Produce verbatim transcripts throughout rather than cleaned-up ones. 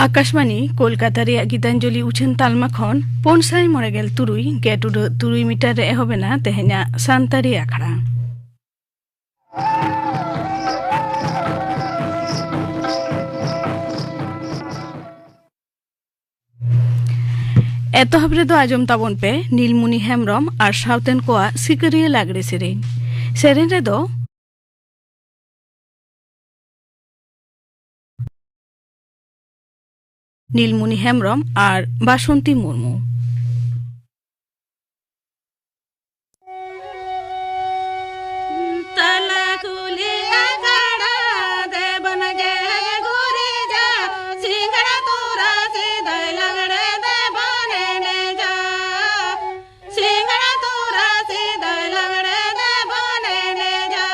ᱟᱠᱟᱥᱵᱟᱬᱤ ᱠᱳᱞᱠᱟᱛᱟ ᱨᱮᱭᱟᱜ ᱜᱤᱛᱟᱧᱡᱚᱞᱤ ᱩᱪᱷᱟᱹᱱ ᱛᱟᱞᱢᱟ ᱠᱷᱚᱱ ᱯᱩᱱ ᱥᱟᱭ ᱢᱚᱬᱮ ᱜᱮᱞ ᱛᱩᱨᱩᱭ ᱜᱮᱴ ᱩᱰᱟᱹᱜ ᱛᱩᱨᱩᱭ ᱢᱤᱴᱟᱨ ᱨᱮ ᱮᱦᱚᱵ ᱮᱱᱟ ᱛᱮᱦᱮᱧᱟᱜ ᱥᱟᱱᱛᱟᱲᱤ ᱟᱠᱷᱲᱟ᱾ ᱮᱛᱚᱦᱚᱵ ᱨᱮᱫᱚ ᱟᱸᱡᱚᱢ ᱛᱟᱵᱚᱱ ᱯᱮ ᱱᱤᱞᱢᱩᱱᱤ ᱦᱮᱢᱵᱽᱨᱚᱢ ᱟᱨ ᱥᱟᱶᱛᱮᱱ ᱠᱚᱣᱟᱜ ᱥᱤᱠᱟᱹᱨᱤᱭᱟᱹ ᱞᱟᱜᱽᱲᱮ ᱥᱮᱨᱮᱧ᱾ ᱥᱮᱨᱮᱧ ᱨᱮᱫᱚ ᱱᱤᱞᱢᱩᱱᱤ ᱦᱮᱢᱵᱽᱨᱚᱢ ᱟᱨ ᱵᱟᱥᱚᱱᱛᱤ ᱢᱩᱨᱢᱩ᱾ ᱛᱟᱞᱟ ᱠᱩᱞᱦᱤ ᱟᱠᱷᱲᱟ ᱫᱮᱵᱚᱱ ᱜᱮ ᱜᱩᱨᱤᱡᱟ, ᱥᱤᱸᱜᱟᱲ ᱛᱚᱨᱟ ᱥᱤᱫᱟᱹᱭ ᱞᱟᱜᱽᱲᱮ ᱫᱮᱵᱚᱱ ᱮᱱᱮᱡᱟ᱾ ᱥᱤᱸᱜᱟᱲ ᱛᱚᱨᱟ ᱥᱤᱫᱟᱹᱭ ᱞᱟᱜᱽᱲᱮ ᱫᱮᱵᱚᱱ ᱮᱱᱮᱡᱟ᱾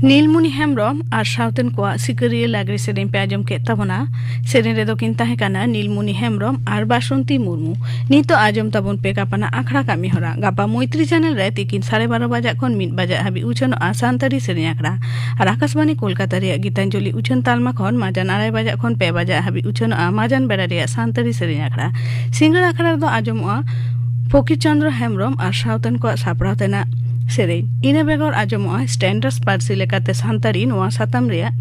ᱱᱤᱞᱢᱩᱱᱤ ᱦᱮᱢᱵᱽᱨᱚᱢ ᱟᱨ ᱥᱟᱶᱛᱮᱱ ᱠᱚᱣᱟᱜ ᱥᱤᱠᱟᱹᱨᱤᱭᱟᱹ ᱞᱟᱜᱽᱲᱮ ᱥᱮᱨᱮᱧ ᱯᱮ ᱟᱸᱡᱚᱢ ᱠᱮᱫ ᱛᱟᱵᱚᱱᱟ᱾ ᱥᱮᱨᱮᱧ ᱨᱮᱫᱚ ᱠᱤᱱ ᱛᱟᱦᱮᱸ ᱠᱟᱱᱟ ᱱᱤᱞᱢᱩᱱᱤ ᱦᱮᱢᱵᱽᱨᱚᱢ ᱟᱨ ᱵᱟᱥᱚᱱᱛᱤ ᱢᱩᱨᱢᱩ᱾ ᱱᱤᱛᱚᱜ ᱟᱸᱡᱚᱢ ᱛᱟᱵᱚᱱ ᱯᱮ ᱜᱟᱯᱟᱱᱟ ᱟᱠᱷᱲᱟ ᱠᱟᱹᱢᱤ ᱦᱚᱨᱟ᱾ ᱜᱟᱯᱟ ᱢᱚᱭᱛᱨᱤ ᱪᱮᱱᱮᱞ ᱨᱮ ᱛᱤᱠᱤᱱ ᱥᱟᱲᱮ ᱵᱟᱨᱚ ᱵᱟᱡᱟᱜ ᱠᱷᱚᱱ ᱢᱤᱫ ᱵᱟᱡᱟᱜ ᱦᱟᱹᱵᱤᱡ ᱩᱪᱷᱟᱹᱱᱚᱜᱼᱟ ᱥᱟᱱᱛᱟᱲᱤ ᱥᱮᱨᱮᱧ ᱟᱠᱷᱲᱟ᱾ ᱟᱨ ᱟᱠᱟᱥᱵᱟᱱᱤ ᱠᱳᱞᱠᱟᱛᱟ ᱨᱮᱭᱟᱜ ᱜᱤᱛᱟᱧᱡᱚᱞᱤ ᱩᱪᱷᱟᱹᱱ ᱛᱟᱞᱢᱟ ᱠᱷᱚᱱ ᱢᱟᱡᱟᱱ ᱟᱲᱟᱭ ᱵᱟᱡᱟᱜ ᱠᱷᱚᱱ ᱯᱮ ᱵᱟᱡᱟᱜ ᱦᱟᱹᱵᱤᱡ ᱩᱪᱷᱟᱹᱱᱚᱜᱼᱟ ᱢᱟᱡᱟᱱ ᱵᱮᱲᱟ ᱨᱮᱭᱟᱜ ᱥᱟᱱᱛᱟᱲᱤ ᱥᱮᱨᱮᱧ ᱟᱠᱷᱲᱟ᱾ ᱥᱤᱸᱜᱟᱹᱲ ᱟᱠᱷᱲᱟ ᱨᱮᱫᱚ ᱟᱸᱡᱚᱢᱚᱜᱼᱟ ᱯᱷᱚᱠᱤᱨ ᱪᱚᱸᱫᱽᱨᱚ ᱦᱮᱢᱵᱽᱨᱚᱢ ᱟᱨ ᱥᱟᱶᱛᱮᱱ ᱠᱚᱣᱟᱜ ᱥᱟᱯᱲᱟᱣ ᱛᱮᱱᱟᱜ ᱥᱮᱨᱮᱧ᱾ ᱤᱱᱟᱹ ᱵᱮᱜᱚᱨ ᱟᱸᱡᱚᱢᱚᱜᱼᱟ ᱥᱴᱮᱱᱰᱟᱨᱥ ᱯᱟᱹᱨᱥᱤ ᱞᱮᱠᱟᱛᱮ ᱥᱟᱱᱛᱟᱲᱤ ᱱᱚᱣᱟ ᱥᱟᱛᱟᱢ ᱨᱮᱭᱟᱜ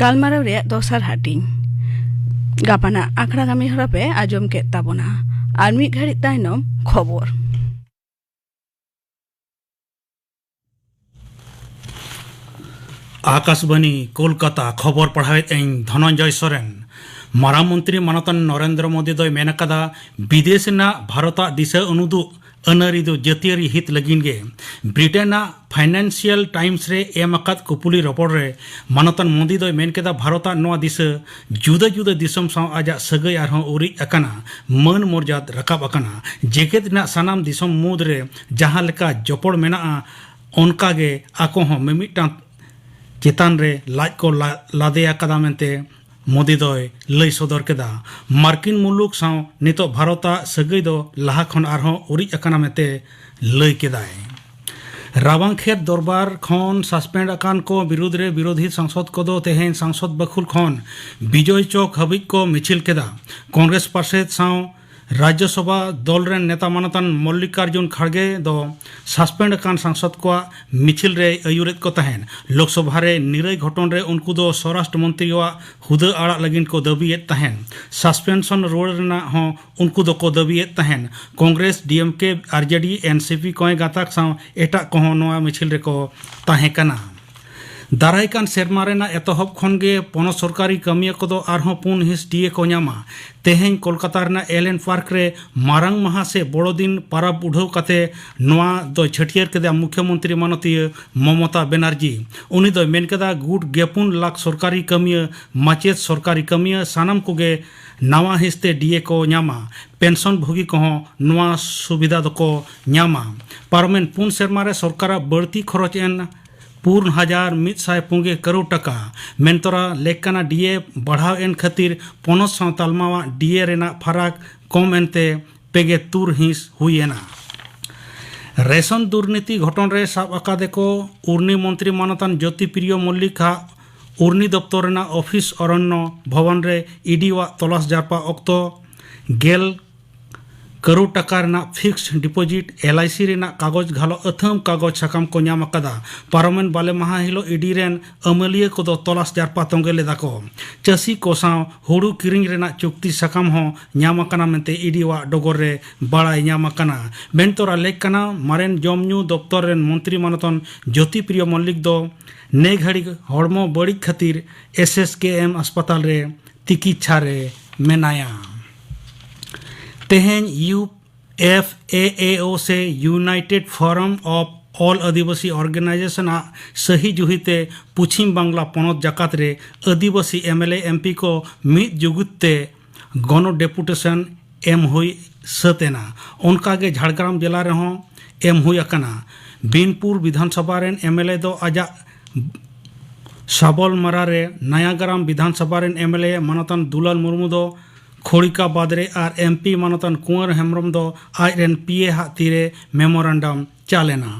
ᱜᱟᱞᱢᱟᱨᱟᱣ ᱨᱮᱭᱟᱜ ᱫᱚᱥᱟᱨ ᱦᱟᱹᱴᱤᱧ᱾ ᱜᱟᱯᱟᱱᱟᱜ ᱟᱠᱷᱲᱟ ᱠᱟᱹᱢᱤ ᱦᱚᱨᱟ ᱯᱮ ᱟᱸᱡᱚᱢ ᱠᱮᱫ ᱛᱟᱵᱚᱱᱟ᱾ ᱟᱨ ᱢᱤᱫ ᱜᱷᱟᱹᱲᱤᱡ ᱛᱟᱭᱱᱚᱢ ᱠᱷᱚᱵᱚᱨ᱾ ᱟᱠᱟᱥᱵᱟᱱᱤ ᱠᱳᱞᱠᱟᱛᱟ, ᱠᱷᱚᱵᱚᱨ ᱯᱟᱲᱦᱟᱣᱮᱫ ᱟᱹᱧ ᱫᱷᱚᱱᱚᱱᱡᱚᱭ ᱥᱚᱨᱮᱱ᱾ ᱢᱟᱨᱟᱝ ᱢᱚᱱᱛᱨᱤ ᱢᱟᱱᱚᱛᱟᱱ ᱱᱚᱨᱮᱱᱫᱨᱚ ᱢᱳᱫᱤ ᱫᱚᱭ ᱢᱮᱱ ᱟᱠᱟᱫᱟ, ᱵᱤᱫᱮᱥ ᱨᱮᱱᱟᱜ ᱵᱷᱟᱨᱚᱛᱟᱜ ᱫᱤᱥᱟᱹ ᱩᱱᱩᱫᱩᱜ ᱟᱹᱱᱟᱹᱨᱤ ᱫᱚ ᱡᱟᱹᱛᱤᱭᱟᱹᱨᱤ ᱦᱤᱛ ᱞᱟᱹᱜᱤᱫ ᱜᱮ᱾ ᱵᱨᱤᱴᱮᱱ ᱟᱜ ᱯᱷᱟᱭᱱᱟᱱᱥᱤᱭᱟᱞ ᱴᱟᱭᱤᱢᱥ ᱨᱮ ᱮᱢ ᱟᱠᱟᱫ ᱠᱩᱯᱩᱞᱤ ᱨᱚᱯᱚᱲ ᱨᱮ ᱢᱟᱱᱚᱛᱟᱱ ᱢᱳᱫᱤ ᱫᱚᱭ ᱢᱮᱱ ᱠᱮᱫᱟ, ᱵᱷᱟᱨᱚᱛᱟᱜ ᱱᱚᱣᱟ ᱫᱤᱥᱟᱹ ᱡᱩᱫᱟᱹ ᱡᱩᱫᱟᱹ ᱫᱤᱥᱚᱢ ᱥᱟᱶ ᱟᱡᱟᱜ ᱥᱟᱹᱜᱟᱹᱭ ᱟᱨᱦᱚᱸ ᱩᱨᱤᱡ ᱟᱠᱟᱱᱟ, ᱢᱟᱹᱱ ᱢᱚᱨᱡᱟᱫ ᱨᱟᱠᱟᱵ ᱟᱠᱟᱱᱟ᱾ ᱡᱮᱜᱮᱛ ᱨᱮᱱᱟᱜ ᱥᱟᱱᱟᱢ ᱫᱤᱥᱚᱢ ᱢᱩᱫᱽᱨᱮ ᱡᱟᱦᱟᱸ ᱞᱮᱠᱟ ᱡᱚᱯᱚᱲ ᱢᱮᱱᱟᱜᱼᱟ, ᱚᱱᱠᱟ ᱜᱮ ᱟᱠᱚ ᱦᱚᱸ ᱢᱤᱢᱤᱫᱴᱟᱝ ᱪᱮᱛᱟᱱ ᱨᱮ ᱞᱟᱡ ᱠᱚ ᱞᱟ-, ᱞᱟᱫᱮ ᱟᱠᱟᱫᱟ ᱢᱮᱱᱛᱮ ᱢᱳᱫᱤ ᱫᱚᱭ ᱞᱟᱹᱭ ᱥᱚᱫᱚᱨ ᱠᱮᱫᱟ᱾ ᱢᱟᱨᱠᱤᱱ ᱢᱩᱞᱩᱠ ᱥᱟᱶ ᱱᱤᱛᱚᱜ ᱵᱷᱟᱨᱚᱛᱟᱜ ᱥᱟᱹᱜᱟᱹᱭ ᱫᱚ ᱞᱟᱦᱟ ᱠᱷᱚᱱ ᱟᱨᱦᱚᱸ ᱩᱨᱤᱡ ᱟᱠᱟᱱᱟ ᱢᱮᱱᱛᱮ ᱞᱟᱹᱭ ᱠᱮᱫᱟᱭ᱾ ᱨᱟᱵᱟᱝ ᱠᱷᱮᱛ ᱫᱚᱨᱵᱟᱨ ᱠᱷᱚᱱ ᱥᱟᱥᱯᱮᱱᱰ ᱟᱠᱟᱱ ᱠᱚ ᱵᱤᱨᱩᱫᱽ ᱨᱮ ᱵᱤᱨᱳᱫᱷᱤ ᱥᱟᱝᱥᱚᱫ ᱠᱚᱫᱚ ᱛᱮᱦᱮᱧ ᱥᱟᱝᱥᱚᱫ ᱵᱟᱹᱠᱷᱩᱞ ᱠᱷᱚᱱ ᱵᱤᱡᱚᱭ ᱪᱚᱠ ᱦᱟᱹᱵᱤᱡ ᱠᱚ ᱢᱤᱪᱷᱤᱞ ᱠᱮᱫᱟ᱾ ᱠᱚᱝᱜᱨᱮᱥ ᱯᱟᱨᱥᱮᱫ ᱥᱟᱶ ᱨᱟᱡᱽᱡᱚᱥᱚᱵᱷᱟ ᱫᱚᱞ ᱨᱮᱱ ᱱᱮᱛᱟ ᱢᱟᱱᱚᱛᱟᱱ ᱢᱚᱞᱞᱤᱠᱟᱨᱡᱩᱱ ᱠᱷᱟᱲᱜᱮ ᱫᱚ ᱥᱟᱥᱯᱮᱱᱰ ᱟᱠᱟᱱ ᱥᱟᱝᱥᱚᱫ ᱠᱚᱣᱟᱜ ᱢᱤᱪᱷᱤᱞ ᱨᱮᱭ ᱟᱹᱭᱩᱨᱮᱫ ᱠᱚ ᱛᱟᱦᱮᱸᱫ᱾ ᱞᱳᱠᱥᱚᱵᱷᱟ ᱨᱮ ᱱᱤᱨᱟᱹᱭ ᱜᱷᱚᱴᱚᱱ ᱨᱮ ᱩᱱᱠᱩ ᱫᱚ ᱥᱚᱨᱟᱥᱴᱨᱚ ᱢᱚᱱᱛᱨᱤᱭᱟᱜ ᱦᱩᱫᱟᱹ ᱟᱲᱟᱜ ᱞᱟᱹᱜᱤᱫ ᱠᱚ ᱫᱟᱹᱵᱤᱭᱮᱫ ᱛᱟᱦᱮᱸᱫ᱾ ᱥᱟᱥᱯᱮᱱᱥᱚᱱ ᱨᱩᱣᱟᱹᱲ ᱨᱮᱱᱟᱜ ᱦᱚᱸ ᱩᱱᱠᱩ ᱫᱚᱠᱚ ᱫᱟᱹᱵᱤᱭᱮᱫ ᱛᱟᱦᱮᱸᱫ᱾ ᱠᱚᱝᱜᱨᱮᱥ, ᱰᱤ ᱮᱢ ᱠᱮ, ᱟᱨ ᱡᱮ ᱰᱤ, ᱮᱱ ᱥᱤ ᱯᱤ, ᱠᱚᱭ ᱜᱟᱛᱟᱠ ᱥᱟᱶ ᱮᱴᱟᱜ ᱠᱚᱦᱚᱸ ᱱᱚᱣᱟ ᱢᱤᱪᱷᱤᱞ ᱨᱮᱠᱚ ᱛᱟᱦᱮᱸ ᱠᱟᱱᱟ᱾ ᱫᱟᱨᱟᱭ ᱠᱟᱱ ᱥᱮᱨᱢᱟ ᱨᱮᱱᱟᱜ ᱮᱛᱚᱦᱚᱵ ᱠᱷᱚᱱ ᱜᱮ ᱯᱚᱱᱚᱛ ᱥᱚᱨᱠᱟᱨᱤ ᱠᱟᱹᱢᱤᱭᱟᱹ ᱠᱚᱫᱚ ᱟᱨᱦᱚᱸ ᱯᱩᱱ ᱦᱤᱸᱥ ᱰᱤ ᱮ ᱠᱚ ᱧᱟᱢᱟ᱾ ᱛᱮᱦᱮᱧ ᱠᱳᱞᱠᱟᱛᱟ ᱨᱮᱱᱟᱜ ᱮᱞᱮᱱ ᱯᱟᱨᱠ ᱨᱮ ᱢᱟᱨᱟᱝ ᱢᱟᱦᱟ ᱥᱮ ᱵᱚᱲᱚ ᱫᱤᱱ ᱯᱟᱨᱟᱵᱽ ᱩᱰᱷᱟᱹᱣ ᱠᱟᱛᱮ ᱱᱚᱣᱟ ᱫᱚᱭ ᱪᱷᱟᱹᱴᱭᱟᱹᱨ ᱠᱮᱫᱟ ᱢᱩᱠᱷᱭᱚᱢᱚᱱᱛᱨᱤ ᱢᱟᱱᱚᱛᱤᱭᱟᱹ ᱢᱚᱢᱚᱛᱟ ᱵᱮᱱᱟᱨᱡᱤ᱾ ᱩᱱᱤ ᱫᱚᱭ ᱢᱮᱱ ᱠᱮᱫᱟ, ᱜᱩᱴ ᱜᱮᱯᱩᱱ ᱞᱟᱠᱷ ᱥᱚᱨᱠᱟᱨᱤ ᱠᱟᱹᱢᱤᱭᱟᱹ, ᱢᱟᱪᱮᱫ, ᱥᱚᱨᱠᱟᱨᱤ ᱠᱟᱹᱢᱤᱭᱟᱹ ᱥᱟᱱᱟᱢ ᱠᱚᱜᱮ ᱱᱟᱣᱟ ᱦᱤᱸᱥ ᱛᱮ ᱰᱤ ᱮ ᱠᱚ ᱧᱟᱢᱟ᱾ ᱯᱮᱱᱥᱚᱱ ᱵᱷᱳᱜᱤ ᱠᱚᱦᱚᱸ ᱱᱚᱣᱟ ᱥᱩᱵᱤᱫᱷᱟ ᱫᱚᱠᱚ ᱧᱟᱢᱟ᱾ ᱯᱟᱨᱚᱢᱮᱱ ᱯᱩᱱ ᱥᱮᱨᱢᱟ ᱨᱮ ᱥᱚᱨᱠᱟᱨᱟᱜ ᱵᱟᱹᱲᱛᱤ ᱠᱷᱚᱨᱚᱪ ᱮᱱ ᱯᱩᱱ ᱦᱟᱡᱟᱨ ᱢᱤᱫ ᱥᱟᱭ ᱯᱩᱱᱜᱮ ᱠᱟᱨᱳᱲ ᱴᱟᱠᱟ᱾ ᱢᱮᱱᱛᱚᱨᱟ ᱞᱮᱠ ᱠᱟᱱᱟ ᱰᱤᱮ ᱵᱟᱲᱦᱟᱣ ᱮᱱ ᱠᱷᱟᱹᱛᱤᱨ ᱯᱚᱱᱚᱛ ᱥᱟᱶ ᱛᱟᱞᱢᱟᱣᱟᱜ ᱰᱤᱮ ᱨᱮᱱᱟᱜ ᱯᱷᱟᱨᱟᱠ ᱠᱚᱢ ᱮᱱᱛᱮ ᱯᱮᱜᱮ ᱛᱩᱨ ᱦᱤᱸᱥ ᱦᱩᱭ ᱮᱱᱟ᱾ ᱨᱮᱥᱚᱱ ᱫᱩᱨᱱᱤᱛᱤ ᱜᱷᱚᱴᱚᱱ ᱨᱮ ᱥᱟᱵ ᱟᱠᱟᱫᱮ ᱠᱚ ᱩᱨᱱᱤ ᱢᱚᱱᱛᱨᱤ ᱢᱟᱱᱚᱛᱟᱱ ᱡᱳᱛᱤ ᱯᱨᱤᱭᱚ ᱢᱚᱞᱞᱤᱠ ᱟᱜ ᱩᱨᱱᱤ ᱫᱚᱯᱛᱚᱨ ᱨᱮᱱᱟᱜ ᱚᱯᱷᱤᱥ ᱚᱨᱚᱱᱱᱚ ᱵᱷᱚᱵᱚᱱ ᱨᱮ ᱤᱰᱤᱣᱟᱜ ᱛᱚᱞᱟᱥ ᱡᱟᱨᱯᱟ ᱚᱠᱛᱚ ᱜᱮᱞ ᱠᱟᱨᱳᱲ ᱴᱟᱠᱟ ᱨᱮᱱᱟᱜ ᱯᱷᱤᱠᱥᱰ ᱰᱤᱯᱚᱡᱤᱴ, ᱮᱞ ᱟᱭ ᱥᱤ ᱨᱮᱱᱟᱜ ᱠᱟᱜᱚᱡᱽ ᱜᱷᱟᱞᱚ ᱟᱹᱛᱷᱟᱹᱢ ᱠᱟᱜᱚᱡᱽ ᱥᱟᱠᱟᱢ ᱠᱚ ᱧᱟᱢ ᱟᱠᱟᱫᱟ᱾ ᱯᱟᱨᱚᱢᱮᱱ ᱵᱟᱞᱮ ᱢᱟᱦᱟ ᱦᱤᱞᱳᱜ ᱤᱰᱤ ᱨᱮᱱ ᱟᱹᱢᱟᱹᱞᱤᱭᱟᱹ ᱠᱚᱫᱚ ᱛᱚᱞᱟᱥ ᱡᱟᱨᱯᱟ ᱛᱚᱸᱜᱮ ᱞᱮᱫᱟ ᱠᱚ᱾ ᱪᱟᱹᱥᱤ ᱠᱚ ᱥᱟᱶ ᱦᱩᱲᱩ ᱠᱤᱨᱤᱧ ᱨᱮᱱᱟᱜ ᱪᱩᱠᱛᱤ ᱥᱟᱠᱟᱢ ᱦᱚᱸ ᱧᱟᱢ ᱟᱠᱟᱱᱟ ᱢᱮᱱᱛᱮ ᱤᱰᱤᱣᱟᱜ ᱰᱚᱜᱚᱨ ᱨᱮ ᱵᱟᱲᱟᱭ ᱧᱟᱢ ᱟᱠᱟᱱᱟ᱾ ᱢᱮᱱᱛᱚᱨᱟ ᱞᱮᱠ ᱠᱟᱱᱟ ᱢᱟᱨᱮᱱ ᱡᱚᱢ ᱧᱩ ᱫᱚᱯᱛᱚᱨ ᱨᱮᱱ ᱢᱚᱱᱛᱨᱤ ᱢᱟᱱᱚᱛᱟᱱ ᱡᱳᱛᱤ ᱯᱨᱤᱭᱚ ᱢᱚᱞᱞᱤᱠ ᱫᱚ ᱱᱮ ᱜᱷᱟᱹᱲᱤᱡ ᱦᱚᱲᱢᱚ ᱵᱟᱹᱲᱤᱡ ᱠᱷᱟᱹᱛᱤᱨ ᱮᱥ ᱮᱥ ᱠᱮ ᱮᱢ ᱦᱟᱥᱯᱟᱛᱟᱞ ᱨᱮ ᱛᱤᱠᱤᱪᱷᱟ ᱨᱮ ᱢᱮᱱᱟᱭᱟ᱾ ᱛᱮᱦᱮᱧ ᱭᱩ ᱮᱯᱷ ᱮ ᱮ ᱳ ᱥᱮ United Forum of All Adivasi Organization ᱟᱜ ᱥᱟᱹᱦᱤ ᱡᱩᱦᱤ ᱛᱮ ᱯᱚᱪᱷᱤᱢ ᱵᱟᱝᱞᱟ ᱯᱚᱱᱚᱛ ᱡᱟᱠᱟᱛ ᱨᱮ ᱟᱹᱫᱤᱵᱟᱹᱥᱤ M L A M P ᱠᱚ ᱢᱤᱫ ᱡᱩᱜᱩᱫ ᱛᱮ ᱜᱚᱱᱚ ᱰᱮᱯᱩᱴᱮᱥᱚᱱ ᱮᱢ ᱦᱩᱭ ᱥᱟᱹᱛ ᱮᱱᱟ᱾ ᱚᱱᱠᱟᱜᱮ ᱡᱷᱟᱲᱜᱨᱟᱢ ᱡᱮᱞᱟ ᱨᱮᱦᱚᱸ ᱮᱢ ᱦᱩᱭ ᱟᱠᱟᱱᱟ᱾ ᱵᱤᱱᱯᱩᱨ ᱵᱤᱫᱷᱟᱱ ᱥᱚᱵᱷᱟ ᱨᱮᱱ ᱮᱢ ᱮᱞ ᱮ ᱫᱚ ᱟᱡᱟᱜ ᱥᱟᱵᱚᱞᱢᱟᱨᱟ ᱨᱮ ᱱᱟᱭᱟᱜᱨᱟᱢ ᱵᱤᱫᱷᱟᱱ ᱥᱚᱵᱷᱟ ᱨᱮᱱ ᱮᱢ ᱮᱞ ᱮ ᱢᱟᱱᱚᱛᱟᱱ ᱫᱩᱞᱟᱞ ᱢᱩᱨᱢᱩ ᱫᱚ ᱠᱷᱚᱲᱤᱠᱟᱵᱟᱫᱽ ᱨᱮ ᱟᱨ ᱮᱢ ᱯᱤ ᱢᱟᱱᱚᱛᱟᱱ ᱠᱩᱸᱣᱟᱨ ᱦᱮᱢᱵᱨᱚᱢ ᱫᱚ ᱟᱡ ᱨᱮᱱ ᱯᱤ ᱮ ᱦᱟᱜ ᱛᱤᱨᱮ ᱢᱮᱢᱳᱨᱟᱱᱰᱟᱢ ᱪᱟᱞ ᱮᱱᱟ᱾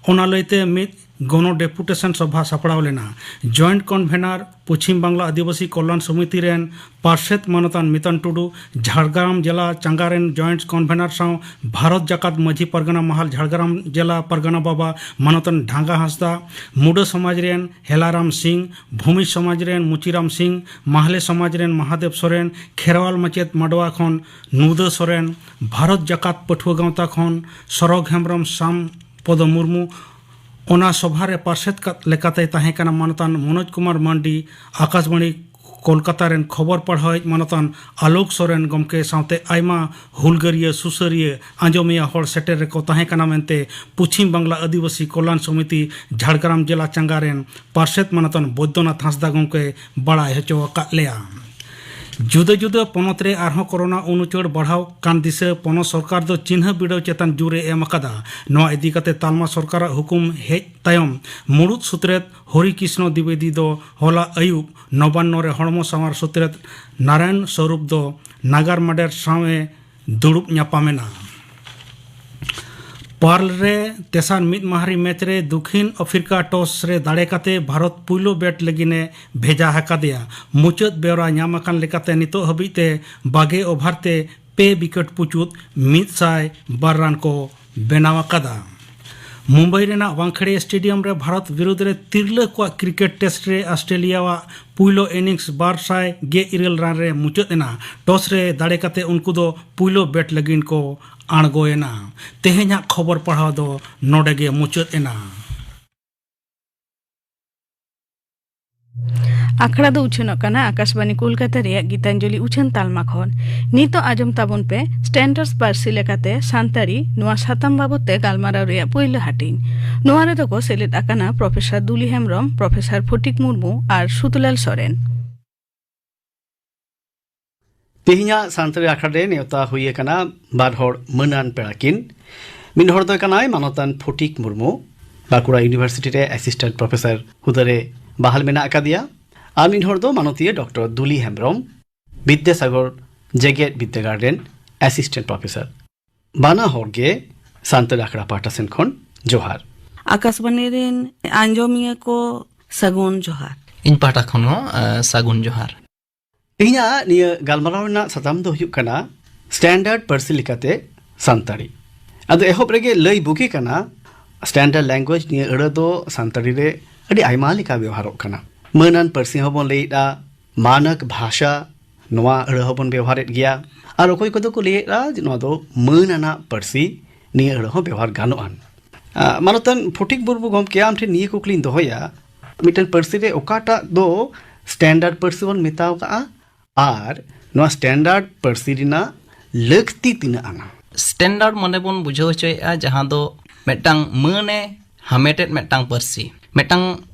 ᱚᱱᱟ ᱞᱟᱹᱭᱛᱮ ᱢᱤᱫ ᱜᱚᱱᱚ ᱰᱮᱯᱩᱴᱮᱥᱚᱱ ᱥᱚᱵᱷᱟ ᱥᱟᱯᱲᱟᱣ ᱞᱮᱱᱟ᱾ ᱡᱚᱭᱮᱱᱴ ᱠᱚᱱᱵᱷᱮᱱᱟᱨ ᱯᱚᱪᱷᱤᱢ ᱵᱟᱝᱞᱟ ᱟᱹᱫᱤᱵᱟᱹᱥᱤ ᱠᱚᱞᱭᱟᱱ ᱥᱚᱢᱤᱛᱤ ᱨᱮᱱ ᱯᱟᱨᱥᱮᱛ ᱢᱟᱱᱚᱛᱟᱱ ᱢᱤᱛᱟᱱ ᱴᱩᱰᱩ, ᱡᱷᱟᱲᱜᱨᱟᱢ ᱡᱮᱞᱟ ᱪᱟᱸᱜᱟ ᱨᱮᱱ ᱡᱚᱭᱮᱱᱴ ᱠᱚᱱᱵᱷᱮᱱᱟᱨ ᱥᱟᱶ ᱵᱷᱟᱨᱚᱛ ᱡᱟᱠᱟᱛ ᱢᱟᱹᱡᱷᱤ ᱯᱟᱨᱜᱟᱱᱟ ᱢᱟᱦᱟᱞ ᱡᱷᱟᱲᱜᱨᱟᱢ ᱡᱮᱞᱟ ᱯᱟᱨᱜᱟᱱᱟ ᱵᱟᱵᱟ ᱢᱟᱱᱚᱛᱟᱱ ᱰᱷᱟᱸᱜᱟ ᱦᱟᱸᱥᱫᱟ, ᱢᱩᱰᱟᱹ ᱥᱚᱢᱟᱡᱽ ᱨᱮᱱ ᱦᱮᱞᱟᱨᱟᱢ ᱥᱤᱝ, ᱵᱷᱩᱢᱤᱡᱽ ᱥᱚᱢᱟᱡᱽ ᱨᱮᱱ ᱢᱩᱪᱤᱨᱟᱢ ᱥᱤᱝ, ᱢᱟᱦᱞᱮ ᱥᱚᱢᱟᱡᱽ ᱨᱮᱱ ᱢᱟᱦᱟᱫᱮᱵ ᱥᱚᱨᱮᱱ, ᱠᱷᱮᱨᱣᱟᱞ ᱢᱟᱪᱮᱛ ᱢᱟᱰᱣᱟ ᱠᱷᱚᱱ ᱱᱩᱫᱟᱹ ᱥᱚᱨᱮᱱ, ᱵᱷᱟᱨᱚᱛ ᱡᱟᱠᱟᱛ ᱯᱟᱹᱴᱷᱩᱣᱟᱹ ᱜᱟᱶᱛᱟ ᱠᱷᱚᱱ ᱥᱚᱨᱚᱜᱽ ᱦᱮᱢᱵᱨᱚᱢ, ᱥᱟᱢ ᱯᱚᱫᱚ ᱢᱩᱨᱢᱩ, ᱚᱱᱟ ᱥᱚᱵᱷᱟ ᱨᱮ ᱯᱟᱨᱥᱮᱛ ᱠᱟ-, ᱞᱮᱠᱟᱛᱮᱭ ᱛᱟᱦᱮᱸ ᱠᱟᱱᱟ ᱢᱟᱱᱚᱛᱟᱱ ᱢᱚᱱᱳᱡᱽ ᱠᱩᱢᱟᱨ ᱢᱟᱱᱰᱤ, ᱟᱠᱟᱥᱵᱟᱬᱤ ᱠᱳᱞᱠᱟᱛᱟ ᱨᱮᱱ ᱠᱷᱚᱵᱚᱨ ᱯᱟᱲᱦᱟᱣᱤᱡ ᱢᱟᱱᱚᱛᱟᱱ ᱟᱞᱳᱠ ᱥᱚᱨᱮᱱ ᱜᱚᱢᱠᱮ ᱥᱟᱶᱛᱮ ᱟᱭᱢᱟ ᱦᱩᱞᱜᱟᱹᱨᱤᱭᱟᱹ, ᱥᱩᱥᱟᱹᱨᱤᱭᱟᱹ, ᱟᱸᱡᱚᱢᱤᱭᱟᱹ ᱦᱚᱲ ᱥᱮᱴᱮᱨ ᱨᱮᱠᱚ ᱛᱟᱦᱮᱸ ᱠᱟᱱᱟ ᱢᱮᱱᱛᱮ ᱯᱚᱪᱷᱤᱢ ᱵᱟᱝᱞᱟ ᱟᱹᱫᱤᱵᱟᱹᱥᱤ ᱠᱚᱞᱭᱟᱱ ᱥᱚᱢᱤᱛᱤ ᱡᱷᱟᱲᱜᱨᱟᱢ ᱡᱮᱞᱟ ᱪᱟᱸᱜᱟ ᱨᱮᱱ ᱯᱟᱨᱥᱮᱛ ᱢᱟᱱᱚᱛᱟᱱ ᱵᱳᱭᱫᱚᱱᱟᱛᱷ ᱦᱟᱸᱥᱫᱟ ᱜᱚᱢᱠᱮ ᱵᱟᱲᱟᱭ ᱦᱚᱪᱚ ᱟᱠᱟᱫ ᱞᱮᱭᱟ᱾ ᱡᱩᱫᱟᱹ ᱡᱩᱫᱟᱹ ᱯᱚᱱᱚᱛ ᱨᱮ ᱟᱨᱦᱚᱸ ᱠᱳᱨᱳᱱᱟ ᱩᱱᱩᱪᱟᱹᱲ ᱵᱟᱲᱦᱟᱣ ᱠᱟᱱ ᱫᱤᱥᱟᱹ ᱯᱚᱱᱚᱛ ᱥᱚᱨᱠᱟᱨ ᱫᱚ ᱪᱤᱱᱦᱟᱹ ᱵᱤᱰᱟᱹᱣ ᱪᱮᱛᱟᱱ ᱡᱳᱨ ᱮ ᱮᱢ ᱟᱠᱟᱫᱟ᱾ ᱱᱚᱣᱟ ᱤᱫᱤ ᱠᱟᱛᱮ ᱛᱟᱞᱢᱟ ᱥᱚᱨᱠᱟᱨᱟᱜ ᱦᱩᱠᱩᱢ ᱦᱮᱡ ᱛᱟᱭᱚᱢ ᱢᱩᱲᱩᱫ ᱥᱩᱛᱨᱮᱛ ᱦᱚᱨᱤ ᱠᱨᱤᱥᱱᱚ ᱫᱤᱵᱮᱫᱤ ᱫᱚ ᱦᱚᱞᱟ ᱟᱹᱭᱩᱵ ᱱᱚᱵᱟᱱᱱᱚ ᱨᱮ ᱦᱚᱲᱢᱚ ᱥᱟᱶᱟᱨ ᱥᱩᱛᱨᱮᱛ ᱱᱟᱨᱟᱭᱚᱱ ᱥᱚᱨᱩᱯ ᱫᱚ ᱱᱟᱜᱟᱨ ᱢᱟᱰᱮᱨ ᱥᱟᱶ ᱮ ᱫᱩᱲᱩᱵ ᱧᱟᱯᱟᱢ ᱮᱱᱟ᱾ ᱯᱟᱨᱞ ᱨᱮ ᱛᱮᱥᱟᱨ ᱢᱤᱫ ᱢᱟᱦᱟᱨᱤ ᱢᱮᱪ ᱨᱮ ᱫᱚᱠᱷᱤᱱ ᱟᱯᱷᱨᱤᱠᱟ ᱴᱚᱥ ᱨᱮ ᱫᱟᱲᱮ ᱠᱟᱛᱮ ᱵᱷᱟᱨᱚᱛ ᱯᱩᱭᱞᱩ ᱵᱮᱴ ᱞᱟᱹᱜᱤᱫ ᱮ ᱵᱷᱮᱡᱟ ᱟᱠᱟᱫᱮᱭᱟ᱾ ᱢᱩᱪᱟᱹᱫ ᱵᱮᱣᱨᱟ ᱧᱟᱢ ᱟᱠᱟᱱ ᱞᱮᱠᱟᱛᱮ ᱱᱤᱛᱚᱜ ᱦᱟᱹᱵᱤᱡ ᱛᱮ ᱵᱟᱜᱮ ᱳᱵᱷᱟᱨ ᱛᱮ ᱯᱮ ᱣᱤᱠᱮᱴ ᱯᱩᱪᱩᱫ ᱢᱤᱫ ᱥᱟᱭ ᱵᱟᱨ ᱨᱟᱱ ᱠᱚ ᱵᱮᱱᱟᱣ ᱟᱠᱟᱫᱟ᱾ ᱢᱩᱢᱵᱟᱭ ᱨᱮᱱᱟᱜ ᱣᱟᱝᱠᱷᱮᱲᱮ ᱥᱴᱮᱰᱤᱭᱟᱢ ᱨᱮ ᱵᱷᱟᱨᱚᱛ ᱵᱤᱨᱩᱫᱽ ᱨᱮ ᱛᱤᱨᱞᱟᱹ ᱠᱚᱣᱟᱜ ᱠᱨᱤᱠᱮᱴ ᱴᱮᱥᱴ ᱨᱮ ᱟᱥᱴᱨᱮᱞᱤᱭᱟᱣᱟᱜ ᱯᱩᱭᱞᱩ ᱤᱱᱤᱝᱥ ᱵᱟᱨ ᱥᱟᱭ ᱜᱮᱞ ᱤᱨᱟᱹᱞ ᱨᱟᱱ ᱨᱮ ᱢᱩᱪᱟᱹᱫ ᱮᱱᱟ᱾ ᱴᱚᱥ ᱨᱮ ᱫᱟᱲᱮ ᱠᱟᱛᱮ ᱩᱱᱠᱩ ᱫᱚ ᱯᱩᱭᱞᱩ ᱵᱮᱴ ᱞᱟᱹᱜᱤᱫ ᱠᱚ ᱟᱬᱜᱚᱭᱮᱱᱟ᱾ ᱛᱮᱦᱮᱧᱟᱜ ᱠᱷᱚᱵᱚᱨ ᱯᱟᱲᱦᱟᱣ ᱫᱚ ᱱᱚᱰᱮ ᱜᱮ ᱢᱩᱪᱟᱹᱫ ᱮᱱᱟ᱾ ᱟᱠᱷᱲᱟ ᱫᱚ ᱩᱪᱷᱟᱹᱱᱚᱜ ᱠᱟᱱᱟ ᱟᱠᱟᱥᱵᱟᱱᱤ ᱠᱳᱞᱠᱟᱛᱟ ᱨᱮᱭᱟᱜ ᱜᱤᱛᱟᱧᱡᱚᱞᱤ ᱩᱪᱷᱟᱹᱱ ᱛᱟᱞᱢᱟ ᱠᱷᱚᱱ᱾ ᱱᱤᱛᱚᱜ ᱟᱸᱡᱚᱢ ᱛᱟᱵᱚᱱ ᱯᱮ ᱥᱴᱮᱱᱰᱟᱨᱰ ᱯᱟᱹᱨᱥᱤ ᱞᱮᱠᱟᱛᱮ ᱥᱟᱱᱛᱟᱲᱤ, ᱱᱚᱣᱟ ᱥᱟᱛᱟᱢ ᱵᱟᱵᱚᱛ ᱛᱮ ᱜᱟᱞᱢᱟᱨᱟᱣ ᱨᱮᱭᱟᱜ ᱯᱩᱭᱞᱩ ᱦᱟᱹᱴᱤᱧ᱾ ᱱᱚᱣᱟ ᱨᱮᱫᱚ ᱠᱚ ᱥᱮᱞᱮᱫ ᱟᱠᱟᱱᱟ ᱯᱨᱚᱯᱷᱮᱥᱚᱨ ᱫᱩᱞᱤ ᱦᱮᱢᱵᱽᱨᱚᱢ, ᱯᱨᱚᱯᱷᱮᱥᱚᱨ ᱯᱷᱚᱴᱤᱠ ᱢᱩᱨᱢᱩ ᱟᱨ ᱥᱩᱫᱩᱞᱟᱞ ᱥᱚᱨᱮᱱ᱾ ᱛᱮᱦᱮᱧᱟᱜ ᱥᱟᱱᱛᱟᱲᱤ ᱟᱠᱷᱲᱟ ᱨᱮ ᱱᱮᱣᱛᱟ ᱦᱩᱭ ᱟᱠᱟᱱᱟ ᱵᱟᱨ ᱦᱚᱲ ᱢᱟᱹᱱᱟᱱ ᱯᱮᱲᱟ ᱠᱤᱱ᱾ ᱢᱤᱫ ᱦᱚᱲ ᱫᱚ ᱠᱟᱱᱟᱭ ᱢᱟᱱᱚᱛᱟᱱ ᱯᱷᱚᱴᱤᱠ ᱢᱩᱨᱢᱩ, ᱵᱟᱸᱠᱩᱲᱟ ᱤᱭᱩᱱᱤᱵᱷᱟᱨᱥᱤᱴᱤ ᱨᱮ ᱮᱥᱤᱥᱴᱮᱱᱴ ᱯᱨᱚᱯᱷᱮᱥᱚᱨ ᱦᱩᱫᱟᱹ ᱨᱮ ᱵᱟᱦᱟᱞ ᱢᱮᱱᱟᱜ ᱟᱠᱟᱫᱮᱭᱟ᱾ ᱟᱨ ᱢᱤᱫ ᱦᱚᱲ ᱫᱚ ᱢᱟᱱᱚᱛᱤᱭᱟᱹ ᱰᱚᱠᱴᱚᱨ ᱫᱩᱞᱤ ᱦᱮᱢᱵᱽᱨᱚᱢ, ᱵᱤᱫᱽᱫᱟᱥᱟᱜᱚᱨ ᱡᱮᱜᱮᱛ ᱵᱤᱫᱽᱫᱟᱹᱜᱟᱲ ᱨᱮᱱ ᱮᱥᱤᱥᱴᱮᱱᱴ ᱯᱨᱚᱯᱷᱮᱥᱚᱨ᱾ ᱵᱟᱱᱟ ᱦᱚᱲ ᱜᱮ ᱥᱟᱱᱛᱟᱲᱤ ᱟᱠᱷᱲᱟ ᱯᱟᱦᱴᱟ ᱥᱮᱱ ᱠᱷᱚᱱ ᱡᱚᱦᱟᱨ᱾ ᱟᱠᱟᱥᱵᱟᱱᱤ ᱨᱮᱱ ᱟᱸᱡᱚᱢᱤᱭᱟᱹ ᱠᱚ ᱥᱟᱹᱜᱩᱱ ᱡᱚᱦᱟᱨ᱾ ᱤᱧ ᱯᱟᱦᱴᱟ ᱠᱷᱚᱱ ᱦᱚᱸ, ᱮ, ᱥᱟᱹᱜᱩᱱ ᱡᱚᱦᱟᱨ᱾ ᱛᱮᱦᱮᱧᱟᱜ ᱱᱤᱭᱟᱹ ᱜᱟᱞᱢᱟᱨᱟᱣ ᱨᱮᱱᱟᱜ ᱥᱟᱛᱟᱢ ᱫᱚ ᱦᱩᱭᱩᱜ ᱠᱟᱱᱟ ᱥᱴᱮᱱᱰᱟᱨᱰ ᱯᱟᱹᱨᱥᱤ ᱞᱮᱠᱟᱛᱮ ᱥᱟᱱᱛᱟᱲᱤ᱾ ᱟᱫᱚ ᱮᱦᱚᱵ ᱨᱮᱜᱮ ᱞᱟᱹᱭ ᱵᱩᱜᱤ ᱠᱟᱱᱟ, ᱥᱴᱮᱱᱰᱟᱨᱰ ᱞᱮᱝᱜᱩᱭᱮᱡᱽ ᱱᱤᱭᱟᱹ ᱟᱹᱲᱟᱹ ᱫᱚ ᱥᱟᱱᱛᱟᱲᱤ ᱨᱮ ᱟᱹᱰᱤ ᱟᱭᱢᱟ ᱞᱮᱠᱟ ᱵᱮᱣᱦᱟᱨᱚᱜ ᱠᱟᱱᱟ᱾ ᱢᱟᱹᱱᱟᱱ ᱯᱟᱹᱨᱥᱤ ᱦᱚᱸᱵᱚᱱ ᱞᱟᱹᱭᱮᱫᱼᱟ, ᱢᱟᱱᱚᱠ ᱵᱷᱟᱥᱟ, ᱱᱚᱣᱟ ᱟᱹᱲᱟᱹ ᱦᱚᱸᱵᱚᱱ ᱵᱮᱣᱦᱟᱨᱮᱫ ᱜᱮᱭᱟ᱾ ᱟᱨ ᱚᱠᱚᱭ ᱠᱚᱫᱚ ᱠᱚ ᱞᱟᱹᱭᱮᱫᱼᱟ ᱡᱮ ᱱᱚᱣᱟ ᱫᱚ ᱢᱟᱹᱱ ᱟᱱᱟᱜ ᱯᱟᱹᱨᱥᱤ, ᱱᱤᱭᱟᱹ ᱟᱹᱲᱟᱹ ᱦᱚᱸ ᱵᱮᱣᱦᱟᱨ ᱜᱟᱱᱚᱜᱼᱟ᱾ ᱟᱸ, ᱢᱟᱱᱚᱛᱟᱱ ᱯᱷᱚᱴᱤᱠ ᱢᱩᱨᱢᱩ ᱜᱚᱢᱠᱮ, ᱟᱢ ᱴᱷᱮᱱ ᱱᱤᱭᱟᱹ ᱠᱩᱠᱞᱤᱧ ᱫᱚᱦᱚᱭᱟ, ᱢᱤᱫᱴᱮᱱ ᱯᱟᱹᱨᱥᱤ ᱨᱮ ᱚᱠᱟᱴᱟᱜ ᱫᱚ ᱥᱴᱮᱱᱰᱟᱨᱰ ᱯᱟᱹᱨᱥᱤ ᱵᱚᱱ ᱢᱮᱛᱟᱣ ᱠᱟᱜᱼᱟ ᱟᱨ ᱱᱚᱣᱟ ᱥᱴᱮᱱᱰᱟᱨᱰ ᱯᱟᱹᱨᱥᱤ ᱨᱮᱱᱟᱜ ᱞᱟᱹᱠᱛᱤ ᱛᱤᱱᱟᱹᱜ ᱟᱱᱟ? ᱥᱴᱮᱱᱰᱟᱨᱰ ᱢᱟᱱᱮ ᱵᱚᱱ ᱵᱩᱡᱷᱟᱹᱣ ᱦᱚᱪᱚᱭᱮᱫᱼᱟ ᱡᱟᱦᱟᱸ ᱫᱚ ᱢᱤᱫᱴᱟᱝ ᱢᱟᱹᱱᱮ ᱦᱟᱢᱮᱴᱮᱫ ᱢᱤᱫᱴᱟᱝ ᱯᱟᱹᱨᱥᱤ, ᱢᱤᱫᱴᱟᱝ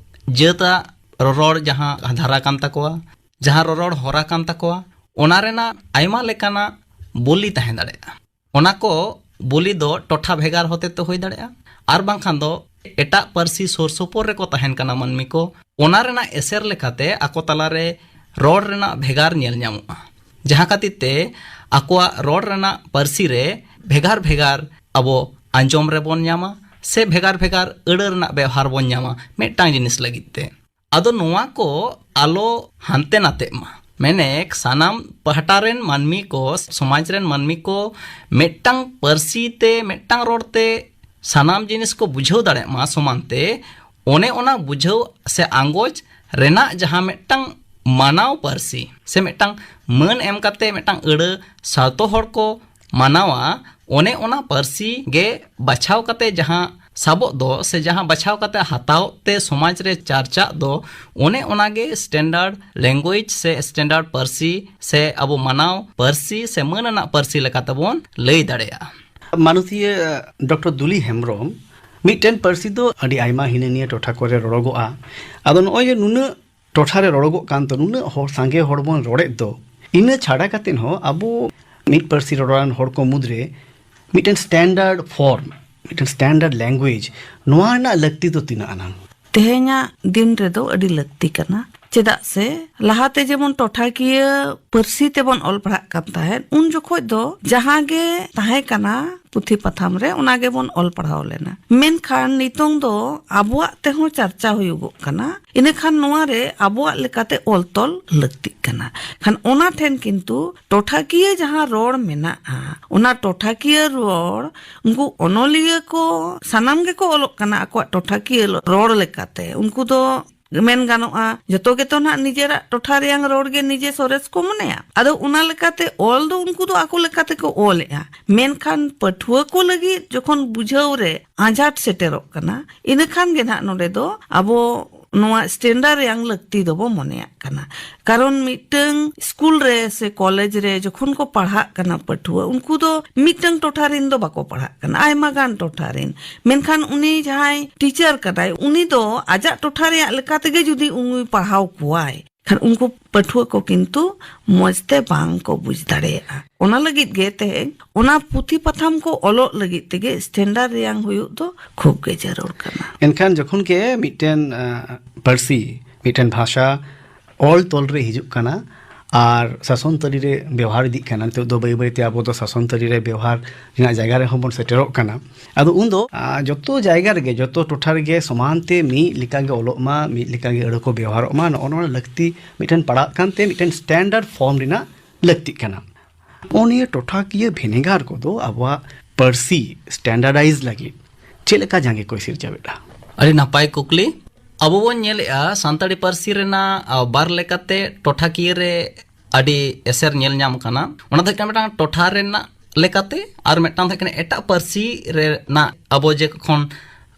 ᱡᱟᱹᱛᱟᱜ ᱨᱚᱨᱚᱲ ᱡᱟᱦᱟᱸ ᱫᱷᱟᱨᱟ ᱠᱟᱱ ᱛᱟᱠᱚᱣᱟ, ᱡᱟᱦᱟᱸ ᱨᱚᱨᱚᱲ ᱦᱚᱨᱟ ᱠᱟᱱ ᱛᱟᱠᱚᱣᱟ, ᱚᱱᱟ ᱨᱮᱱᱟᱜ ᱟᱭᱢᱟ ᱞᱮᱠᱟᱱᱟᱜ ᱵᱳᱞᱤ ᱛᱟᱦᱮᱸ ᱫᱟᱲᱮᱭᱟᱜᱼᱟ᱾ ᱚᱱᱟ ᱠᱚ ᱵᱳᱞᱤ ᱫᱚ ᱴᱚᱴᱷᱟ ᱵᱷᱮᱜᱟᱨ ᱦᱚᱛᱮ ᱛᱮ ᱦᱩᱭ ᱫᱟᱲᱮᱭᱟᱜᱼᱟ, ᱟᱨ ᱵᱟᱝᱠᱷᱟᱱ ᱫᱚ ᱮᱴᱟᱜ ᱯᱟᱹᱨᱥᱤ ᱥᱩᱨ ᱥᱩᱯᱩᱨ ᱨᱮᱠᱚ ᱛᱟᱦᱮᱱ ᱠᱟᱱᱟ ᱢᱟᱹᱱᱢᱤ ᱠᱚ, ᱚᱱᱟ ᱨᱮᱱᱟᱜ ᱮᱥᱮᱨ ᱞᱮᱠᱟᱛᱮ ᱟᱠᱚ ᱛᱟᱞᱟᱨᱮ ᱨᱚᱲ ᱨᱮᱱᱟᱜ ᱵᱷᱮᱜᱟᱨ ᱧᱮᱞ ᱧᱟᱢᱚᱜᱼᱟ, ᱡᱟᱦᱟᱸ ᱠᱷᱟᱹᱛᱤᱨ ᱛᱮ ᱟᱠᱚᱣᱟᱜ ᱨᱚᱲ ᱨᱮᱱᱟᱜ ᱯᱟᱹᱨᱥᱤ ᱨᱮ ᱵᱷᱮᱜᱟᱨ ᱵᱷᱮᱜᱟᱨ ᱟᱵᱚ ᱟᱸᱡᱚᱢ ᱨᱮᱵᱚᱱ ᱧᱟᱢᱟ, ᱥᱮ ᱵᱷᱮᱜᱟᱨ ᱵᱷᱮᱜᱟᱨ ᱟᱹᱲᱟᱹ ᱨᱮᱱᱟᱜ ᱵᱮᱣᱦᱟᱨ ᱵᱚᱱ ᱧᱟᱢᱟ ᱢᱤᱫᱴᱟᱝ ᱡᱤᱱᱤᱥ ᱞᱟᱹᱜᱤᱫ ᱛᱮ᱾ ᱟᱫᱚ ᱱᱚᱣᱟ ᱠᱚ ᱟᱞᱚ ᱦᱟᱱᱛᱮ ᱱᱟᱛᱮᱜ ᱢᱟ᱾ ᱢᱮᱱᱮᱠ ᱥᱟᱱᱟᱢ ᱯᱟᱦᱴᱟ ᱨᱮᱱ ᱢᱟᱹᱱᱢᱤ ᱠᱚ, ᱥᱚᱢᱟᱡᱽ ᱨᱮᱱ ᱢᱟᱹᱱᱢᱤ ᱠᱚ ᱢᱤᱫᱴᱟᱝ ᱯᱟᱹᱨᱥᱤ ᱛᱮ, ᱢᱤᱫᱴᱟᱝ ᱨᱚᱲ ᱛᱮ ᱥᱟᱱᱟᱢ ᱡᱤᱱᱤᱥ ᱠᱚ ᱵᱩᱡᱷᱟᱹᱣ ᱫᱟᱲᱮᱭᱟᱜ ᱢᱟ ᱥᱚᱢᱟᱱ ᱛᱮ, ᱚᱱᱮ ᱚᱱᱟ ᱵᱩᱡᱷᱟᱹᱣ ᱥᱮ ᱟᱸᱜᱚᱪ ᱨᱮᱱᱟᱜ ᱡᱟᱦᱟᱸ ᱢᱤᱫᱴᱟᱝ ᱢᱟᱱᱟᱣ ᱯᱟᱹᱨᱥᱤ ᱥᱮ ᱢᱤᱫᱴᱟᱝ ᱢᱟᱹᱱ ᱮᱢ ᱠᱟᱛᱮ ᱢᱤᱫᱴᱟᱝ ᱟᱹᱲᱟᱹ ᱥᱟᱶᱛᱚ ᱦᱚᱲ ᱠᱚ ᱢᱟᱱᱟᱣᱟ, ᱚᱱᱮ ᱚᱱᱟ ᱯᱟᱹᱨᱥᱤ ᱜᱮ ᱵᱟᱪᱷᱟᱣ ᱠᱟᱛᱮ ᱡᱟᱦᱟᱸ ᱥᱟᱵᱚᱜ ᱫᱚ ᱥᱮ ᱡᱟᱦᱟᱸ ᱵᱟᱪᱷᱟᱣ ᱠᱟᱛᱮ ᱦᱟᱛᱟᱣ ᱛᱮ ᱥᱚᱢᱟᱡᱽ ᱨᱮ ᱪᱟᱨᱪᱟᱜ ᱫᱚ, ᱚᱱᱮ ᱚᱱᱟ ᱜᱮ standard language ᱥᱮ standard ᱯᱟᱹᱨᱥᱤ ᱥᱮ ᱟᱵᱚ ᱢᱟᱱᱟᱣ ᱯᱟᱹᱨᱥᱤ ᱥᱮ ᱢᱟᱹᱱ ᱟᱱᱟᱜ ᱯᱟᱹᱨᱥᱤ ᱞᱮᱠᱟ ᱛᱮᱵᱚᱱ ᱞᱟᱹᱭ ᱫᱟᱲᱮᱭᱟᱜᱼᱟ᱾ ᱢᱟᱱᱚᱛᱤᱭᱟᱹ ᱰᱚᱠᱴᱚᱨ ᱫᱩᱞᱤ ᱦᱮᱢᱵᱨᱚᱢ, ᱢᱤᱫᱴᱮᱱ ᱯᱟᱹᱨᱥᱤ ᱫᱚ ᱟᱹᱰᱤ ᱟᱭᱢᱟ ᱦᱤᱱᱟᱹ ᱱᱤᱭᱟᱹ ᱴᱚᱴᱷᱟ ᱠᱚᱨᱮ ᱨᱚᱲᱚᱜᱚᱜᱼᱟ᱾ ᱟᱫᱚ ᱱᱚᱜᱼᱚᱭ ᱡᱮ ᱱᱩᱱᱟᱹᱜ ᱴᱚᱴᱷᱟ ᱨᱮ ᱨᱚᱲᱚᱜᱚᱜ ᱠᱟᱱ ᱫᱚ, ᱱᱩᱱᱟᱹᱜ ᱦᱚᱲ, ᱥᱟᱸᱜᱮ ᱦᱚᱲ ᱵᱚᱱ ᱨᱚᱲᱮᱫ ᱫᱚ, ᱤᱱᱟᱹ ᱪᱷᱟᱰᱟ ᱠᱟᱛᱮ ᱦᱚᱸ ᱟᱵᱚ ᱢᱤᱫ ᱯᱟᱹᱨᱥᱤ ᱨᱚᱲᱟᱱ ᱦᱚᱲ ᱠᱚ ᱢᱩᱫᱽᱨᱮ ᱢᱤᱫᱴᱮᱱ standard form, ᱢᱤᱫᱴᱮᱱ standard language, ᱱᱚᱣᱟ ᱨᱮᱱᱟᱜ ᱞᱟᱹᱠᱛᱤ ᱫᱚ ᱛᱤᱱᱟᱹᱜ ᱟᱱᱟᱝ? ᱛᱮᱦᱮᱧᱟᱜ ᱫᱤᱱ ᱨᱮᱫᱚ ᱟᱹᱰᱤ ᱞᱟᱹᱠᱛᱤ ᱠᱟᱱᱟ᱾ ᱪᱮᱫᱟᱜ ᱥᱮ ᱞᱟᱦᱟᱛᱮ ᱡᱮᱢᱚᱱ ᱴᱚᱴᱷᱟᱠᱤᱭᱟᱹ ᱯᱟᱹᱨᱥᱤ ᱛᱮᱵᱚᱱ ᱚᱞ ᱯᱟᱲᱦᱟᱜ ᱠᱟᱱ ᱛᱟᱦᱮᱸᱫ, ᱩᱱ ᱡᱚᱠᱷᱚᱡ ᱫᱚ ᱡᱟᱦᱟᱸ ᱜᱮ ᱛᱟᱦᱮᱸ ᱠᱟᱱᱟ ᱯᱩᱛᱷᱤ ᱯᱟᱛᱷᱟᱢ ᱨᱮ, ᱚᱱᱟ ᱜᱮᱵᱚᱱ ᱚᱞ ᱯᱟᱲᱦᱟᱣ ᱞᱮᱱᱟ᱾ ᱢᱮᱱᱠᱷᱟᱱ ᱱᱤᱛᱚᱝ ᱫᱚ ᱟᱵᱚᱣᱟᱜ ᱛᱮᱦᱚᱸ ᱪᱟᱨᱪᱟ ᱦᱩᱭᱩᱜᱚᱜ ᱠᱟᱱᱟ, ᱤᱱᱟᱹᱠᱷᱟᱱ ᱱᱚᱣᱟ ᱨᱮ ᱟᱵᱚᱣᱟᱜ ᱞᱮᱠᱟᱛᱮ ᱚᱞ ᱛᱚᱞ ᱞᱟᱹᱠᱛᱤᱜ ᱠᱟᱱᱟ᱾ ᱠᱷᱟᱱ ᱚᱱᱟ ᱴᱷᱮᱱ ᱠᱤᱱᱛᱩ ᱴᱚᱴᱷᱟᱠᱤᱭᱟᱹ ᱡᱟᱦᱟᱸ ᱨᱚᱲ ᱢᱮᱱᱟᱜᱼᱟ, ᱚᱱᱟ ᱴᱚᱴᱷᱟᱠᱤᱭᱟᱹ ᱨᱚᱲ ᱩᱱᱠᱩ ᱚᱱᱚᱞᱤᱭᱟᱹ ᱠᱚ ᱥᱟᱱᱟᱢ ᱜᱮᱠᱚ ᱚᱞᱚᱜ ᱠᱟᱱᱟ ᱟᱠᱚᱣᱟᱜ ᱴᱚᱴᱷᱟᱠᱤᱭᱟᱹ ᱨᱚᱲ ᱞᱮᱠᱟᱛᱮ᱾ ᱩᱱᱠᱩ ᱫᱚ ᱢᱮᱱ ᱜᱟᱱᱚᱜᱼᱟ, ᱡᱚᱛᱚ ᱜᱮᱛᱚ ᱱᱟᱦᱟᱜ ᱱᱤᱡᱮᱨᱟᱜ ᱴᱚᱴᱷᱟ ᱨᱮᱭᱟᱝ ᱨᱚᱲ ᱜᱮ ᱱᱤᱡᱮ ᱥᱚᱨᱮᱥ ᱠᱚ ᱢᱚᱱᱮᱭᱟ᱾ ᱟᱫᱚ ᱚᱱᱟ ᱞᱮᱠᱟᱛᱮ ᱚᱞ ᱫᱚ ᱩᱱᱠᱩ ᱫᱚ ᱟᱠᱚ ᱞᱮᱠᱟ ᱛᱮᱠᱚ ᱚᱞᱮᱜᱼᱟ, ᱢᱮᱱᱠᱷᱟᱱ ᱯᱟᱹᱴᱷᱩᱣᱟᱹ ᱠᱚ ᱞᱟᱹᱜᱤᱫ ᱡᱚᱠᱷᱚᱱ ᱵᱩᱡᱷᱟᱹᱣ ᱨᱮ ᱟᱸᱡᱷᱟᱴ ᱥᱮᱴᱮᱨᱚᱜ ᱠᱟᱱᱟ, ᱤᱱᱟᱹ ᱠᱷᱟᱱ ᱜᱮ ᱱᱟᱦᱟᱜ ᱱᱚᱰᱮ ᱫᱚ ᱟᱵᱚ ᱱᱚᱣᱟ standard ᱨᱮᱭᱟᱝ ᱞᱟᱹᱠᱛᱤ ᱫᱚᱵᱚ ᱢᱚᱱᱮᱭᱟᱜ ᱠᱟᱱᱟ᱾ ᱠᱟᱨᱚᱱ ᱢᱤᱫᱴᱟᱝ ᱥᱠᱩᱞ ᱨᱮ ᱥᱮ ᱠᱚᱞᱮᱡᱽ ᱨᱮ ᱡᱚᱠᱷᱚᱱ ᱠᱚ ᱯᱟᱲᱦᱟᱜ ᱠᱟᱱᱟ ᱯᱟᱹᱴᱷᱩᱣᱟᱹ, ᱩᱱᱠᱩ ᱫᱚ ᱢᱤᱫᱴᱟᱝ ᱴᱚᱴᱷᱟ ᱨᱮᱱ ᱫᱚ ᱵᱟᱠᱚ ᱯᱟᱲᱦᱟᱜ ᱠᱟᱱᱟ, ᱟᱭᱢᱟ ᱜᱟᱱ ᱴᱚᱴᱷᱟ ᱨᱮᱱ᱾ ᱢᱮᱱᱠᱷᱟᱱ ᱩᱱᱤ ᱡᱟᱦᱟᱸᱭ ᱴᱤᱪᱟᱨ ᱠᱟᱱᱟᱭ, ᱩᱱᱤ ᱫᱚ ᱟᱡᱟᱜ ᱴᱚᱴᱷᱟ ᱨᱮᱭᱟᱜ ᱞᱮᱠᱟ ᱛᱮᱜᱮ ᱡᱩᱫᱤ ᱩᱱᱤ ᱯᱟᱲᱦᱟᱣ ᱠᱚᱣᱟᱭ, ᱠᱷᱟᱱ ᱩᱱᱠᱩ ᱯᱟᱹᱴᱷᱩᱣᱟᱹ ᱠᱚ ᱠᱤᱱᱛᱩ ᱢᱚᱸᱡᱽ ᱛᱮ ᱵᱟᱝ ᱠᱚ ᱵᱩᱡᱽ ᱫᱟᱲᱮᱭᱟᱜᱼᱟ᱾ ᱚᱱᱟ ᱞᱟᱹᱜᱤᱫ ᱜᱮ ᱛᱮᱦᱮᱧ ᱚᱱᱟ ᱯᱩᱛᱷᱤ ᱯᱟᱛᱷᱟᱢ ᱠᱚ ᱚᱞᱚᱜ ᱞᱟᱹᱜᱤᱫ ᱛᱮᱜᱮ ᱥᱴᱮᱱᱰᱟᱨᱰ ᱨᱮᱭᱟᱝ ᱦᱩᱭᱩᱜ ᱫᱚ ᱠᱷᱩᱵ ᱜᱮ ᱡᱟᱹᱨᱩᱲ ᱠᱟᱱᱟ᱾ ᱮᱱᱠᱷᱟᱱ ᱡᱚᱠᱷᱚᱱ ᱜᱮ ᱢᱤᱫᱴᱮᱱ ᱟᱸ, ᱯᱟᱹᱨᱥᱤ, ᱢᱤᱫᱴᱮᱱ ᱵᱷᱟᱥᱟ ᱚᱞ ᱛᱚᱞ ᱨᱮ ᱦᱤᱡᱩᱜ ᱠᱟᱱᱟ ᱟᱨ ᱥᱟᱥᱚᱱ ᱛᱟᱹᱨᱤ ᱨᱮ ᱵᱮᱣᱦᱟᱨ ᱤᱫᱤᱜ ᱠᱟᱱᱟ, ᱱᱤᱛᱚᱜ ᱫᱚ ᱵᱟᱹᱭ ᱵᱟᱹᱭ ᱛᱮ ᱟᱵᱚ ᱫᱚ ᱥᱟᱥᱚᱱ ᱛᱟᱹᱨᱤ ᱨᱮ ᱵᱮᱣᱦᱟᱨ ᱨᱮᱱᱟᱜ ᱡᱟᱭᱜᱟ ᱨᱮᱦᱚᱸ ᱵᱚᱱ ᱥᱮᱴᱮᱨᱚᱜ ᱠᱟᱱᱟ᱾ ᱟᱫᱚ ᱩᱱᱫᱚ ᱟᱸ, ᱡᱚᱛᱚ ᱡᱟᱭᱜᱟ ᱨᱮᱜᱮ, ᱡᱚᱛᱚ ᱴᱚᱴᱷᱟ ᱨᱮᱜᱮ ᱥᱚᱢᱟᱱ ᱛᱮ ᱢᱤᱫ ᱞᱮᱠᱟᱜᱮ ᱚᱞᱚᱜ ᱢᱟ, ᱢᱤᱫ ᱞᱮᱠᱟᱜᱮ ᱟᱹᱲᱟᱹ ᱠᱚ ᱵᱮᱣᱦᱟᱨᱚᱜ ᱢᱟ, ᱱᱚᱜᱼᱚ ᱱᱚᱣᱟ ᱞᱟᱹᱠᱛᱤ ᱢᱤᱫᱴᱮᱱ ᱯᱟᱲᱟᱜ ᱠᱟᱱᱛᱮ ᱢᱤᱫᱴᱮᱱ ᱥᱴᱮᱱᱰᱟᱨᱰ ᱯᱷᱚᱨᱢ ᱨᱮᱱᱟᱜ ᱞᱟᱹᱠᱛᱤᱜ ᱠᱟᱱᱟ᱾ ᱱᱚᱜᱼᱚ ᱱᱤᱭᱟᱹ ᱴᱚᱴᱷᱟᱠᱤᱭᱟᱹ ᱵᱷᱮᱱᱮᱜᱟᱨ ᱠᱚᱫᱚ ᱟᱵᱚᱣᱟᱜ ᱯᱟᱹᱨᱥᱤ ᱥᱴᱮᱱᱰᱟᱨᱰᱟᱭᱤᱡᱽ ᱞᱟᱹᱜᱤᱫ ᱪᱮᱫ ᱞᱮᱠᱟ ᱡᱟᱸᱜᱮ ᱠᱚᱭ ᱥᱤᱨᱡᱟᱹᱣᱮᱫᱼᱟ? ᱟᱹᱰᱤ ᱱᱟᱯᱟᱭ ᱠᱩᱠᱞᱤ᱾ ᱟᱵᱚ ᱵᱚᱱ ᱧᱮᱞᱮᱫᱼᱟ, ᱥᱟᱱᱛᱟᱲᱤ ᱯᱟᱹᱨᱥᱤ ᱨᱮᱱᱟᱜ ᱟᱨ, ᱵᱟᱨ ᱞᱮᱠᱟᱛᱮ ᱴᱚᱴᱷᱟᱠᱤᱭᱟᱹ ᱨᱮ ᱟᱹᱰᱤ ᱮᱥᱮᱨ ᱧᱮᱞ ᱧᱟᱢ ᱠᱟᱱᱟ᱾ ᱚᱱᱟ ᱫᱚ ᱦᱩᱭᱩᱜ ᱠᱟᱱᱟ ᱢᱤᱫᱴᱟᱝ ᱴᱚᱴᱷᱟ ᱨᱮᱱᱟᱜ ᱞᱮᱠᱟᱛᱮ, ᱟᱨ ᱢᱤᱫᱴᱟᱝ ᱫᱚ ᱦᱩᱭᱩᱜ ᱠᱟᱱᱟ ᱮᱴᱟᱜ ᱯᱟᱹᱨᱥᱤ ᱨᱮᱱᱟᱜ, ᱟᱵᱚ ᱡᱚᱠᱷᱚᱱ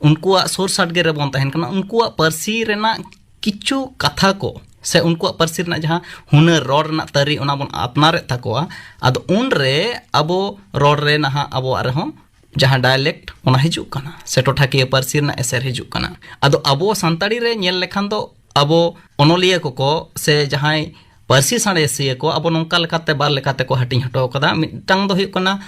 ᱩᱱᱠᱩᱣᱟᱜ ᱥᱩᱨ ᱥᱟᱰᱜᱮ ᱨᱮᱵᱚᱱ ᱛᱟᱦᱮᱱ ᱠᱟᱱᱟ, ᱩᱱᱠᱩᱣᱟᱜ ᱯᱟᱹᱨᱥᱤ ᱨᱮᱱᱟᱜ ᱠᱤᱪᱷᱩ ᱠᱟᱛᱷᱟ ᱠᱚ ᱥᱮ ᱩᱱᱠᱩᱣᱟᱜ ᱯᱟᱹᱨᱥᱤ ᱨᱮᱱᱟᱜ ᱡᱟᱦᱟᱸ ᱦᱩᱱᱟᱹᱨ, ᱨᱚᱲ ᱨᱮᱱᱟᱜ ᱛᱟᱹᱨᱤ, ᱚᱱᱟ ᱵᱚᱱ ᱟᱯᱱᱟᱨᱮᱫ ᱛᱟᱠᱚᱣᱟ᱾ ᱟᱫᱚ ᱩᱱᱨᱮ ᱟᱵᱚ ᱨᱚᱲ ᱨᱮ ᱱᱟᱦᱟᱜ ᱟᱵᱚᱣᱟᱜ ᱨᱮᱦᱚᱸ ᱡᱟᱦᱟᱸ ᱰᱟᱭᱞᱮᱠᱴ, ᱚᱱᱟ ᱦᱤᱡᱩᱜ ᱠᱟᱱᱟ, ᱥᱮ ᱴᱚᱴᱷᱟᱠᱤᱭᱟᱹ ᱯᱟᱹᱨᱥᱤ ᱨᱮᱱᱟᱜ ᱮᱥᱮᱨ ᱦᱤᱡᱩᱜ ᱠᱟᱱᱟ᱾ ᱟᱫᱚ ᱟᱵᱚ ᱥᱟᱱᱛᱟᱲᱤ ᱨᱮ ᱧᱮᱞ ᱞᱮᱠᱷᱟᱱ ᱫᱚ, ᱟᱵᱚ ᱚᱱᱚᱞᱤᱭᱟᱹ ᱠᱚᱠᱚ ᱥᱮ ᱡᱟᱦᱟᱸᱭ ᱯᱟᱹᱨᱥᱤ ᱥᱟᱬᱮᱥᱤᱭᱟᱹ ᱠᱚ, ᱟᱵᱚ ᱱᱚᱝᱠᱟ ᱞᱮᱠᱟᱛᱮ ᱵᱟᱨ ᱞᱮᱠᱟᱛᱮ ᱠᱚ ᱦᱟᱹᱴᱤᱧ ᱦᱚᱴᱚ ᱠᱟᱫᱟ᱾ ᱢᱤᱫᱴᱟᱝ ᱫᱚ ᱦᱩᱭᱩᱜ ᱠᱟᱱᱟ,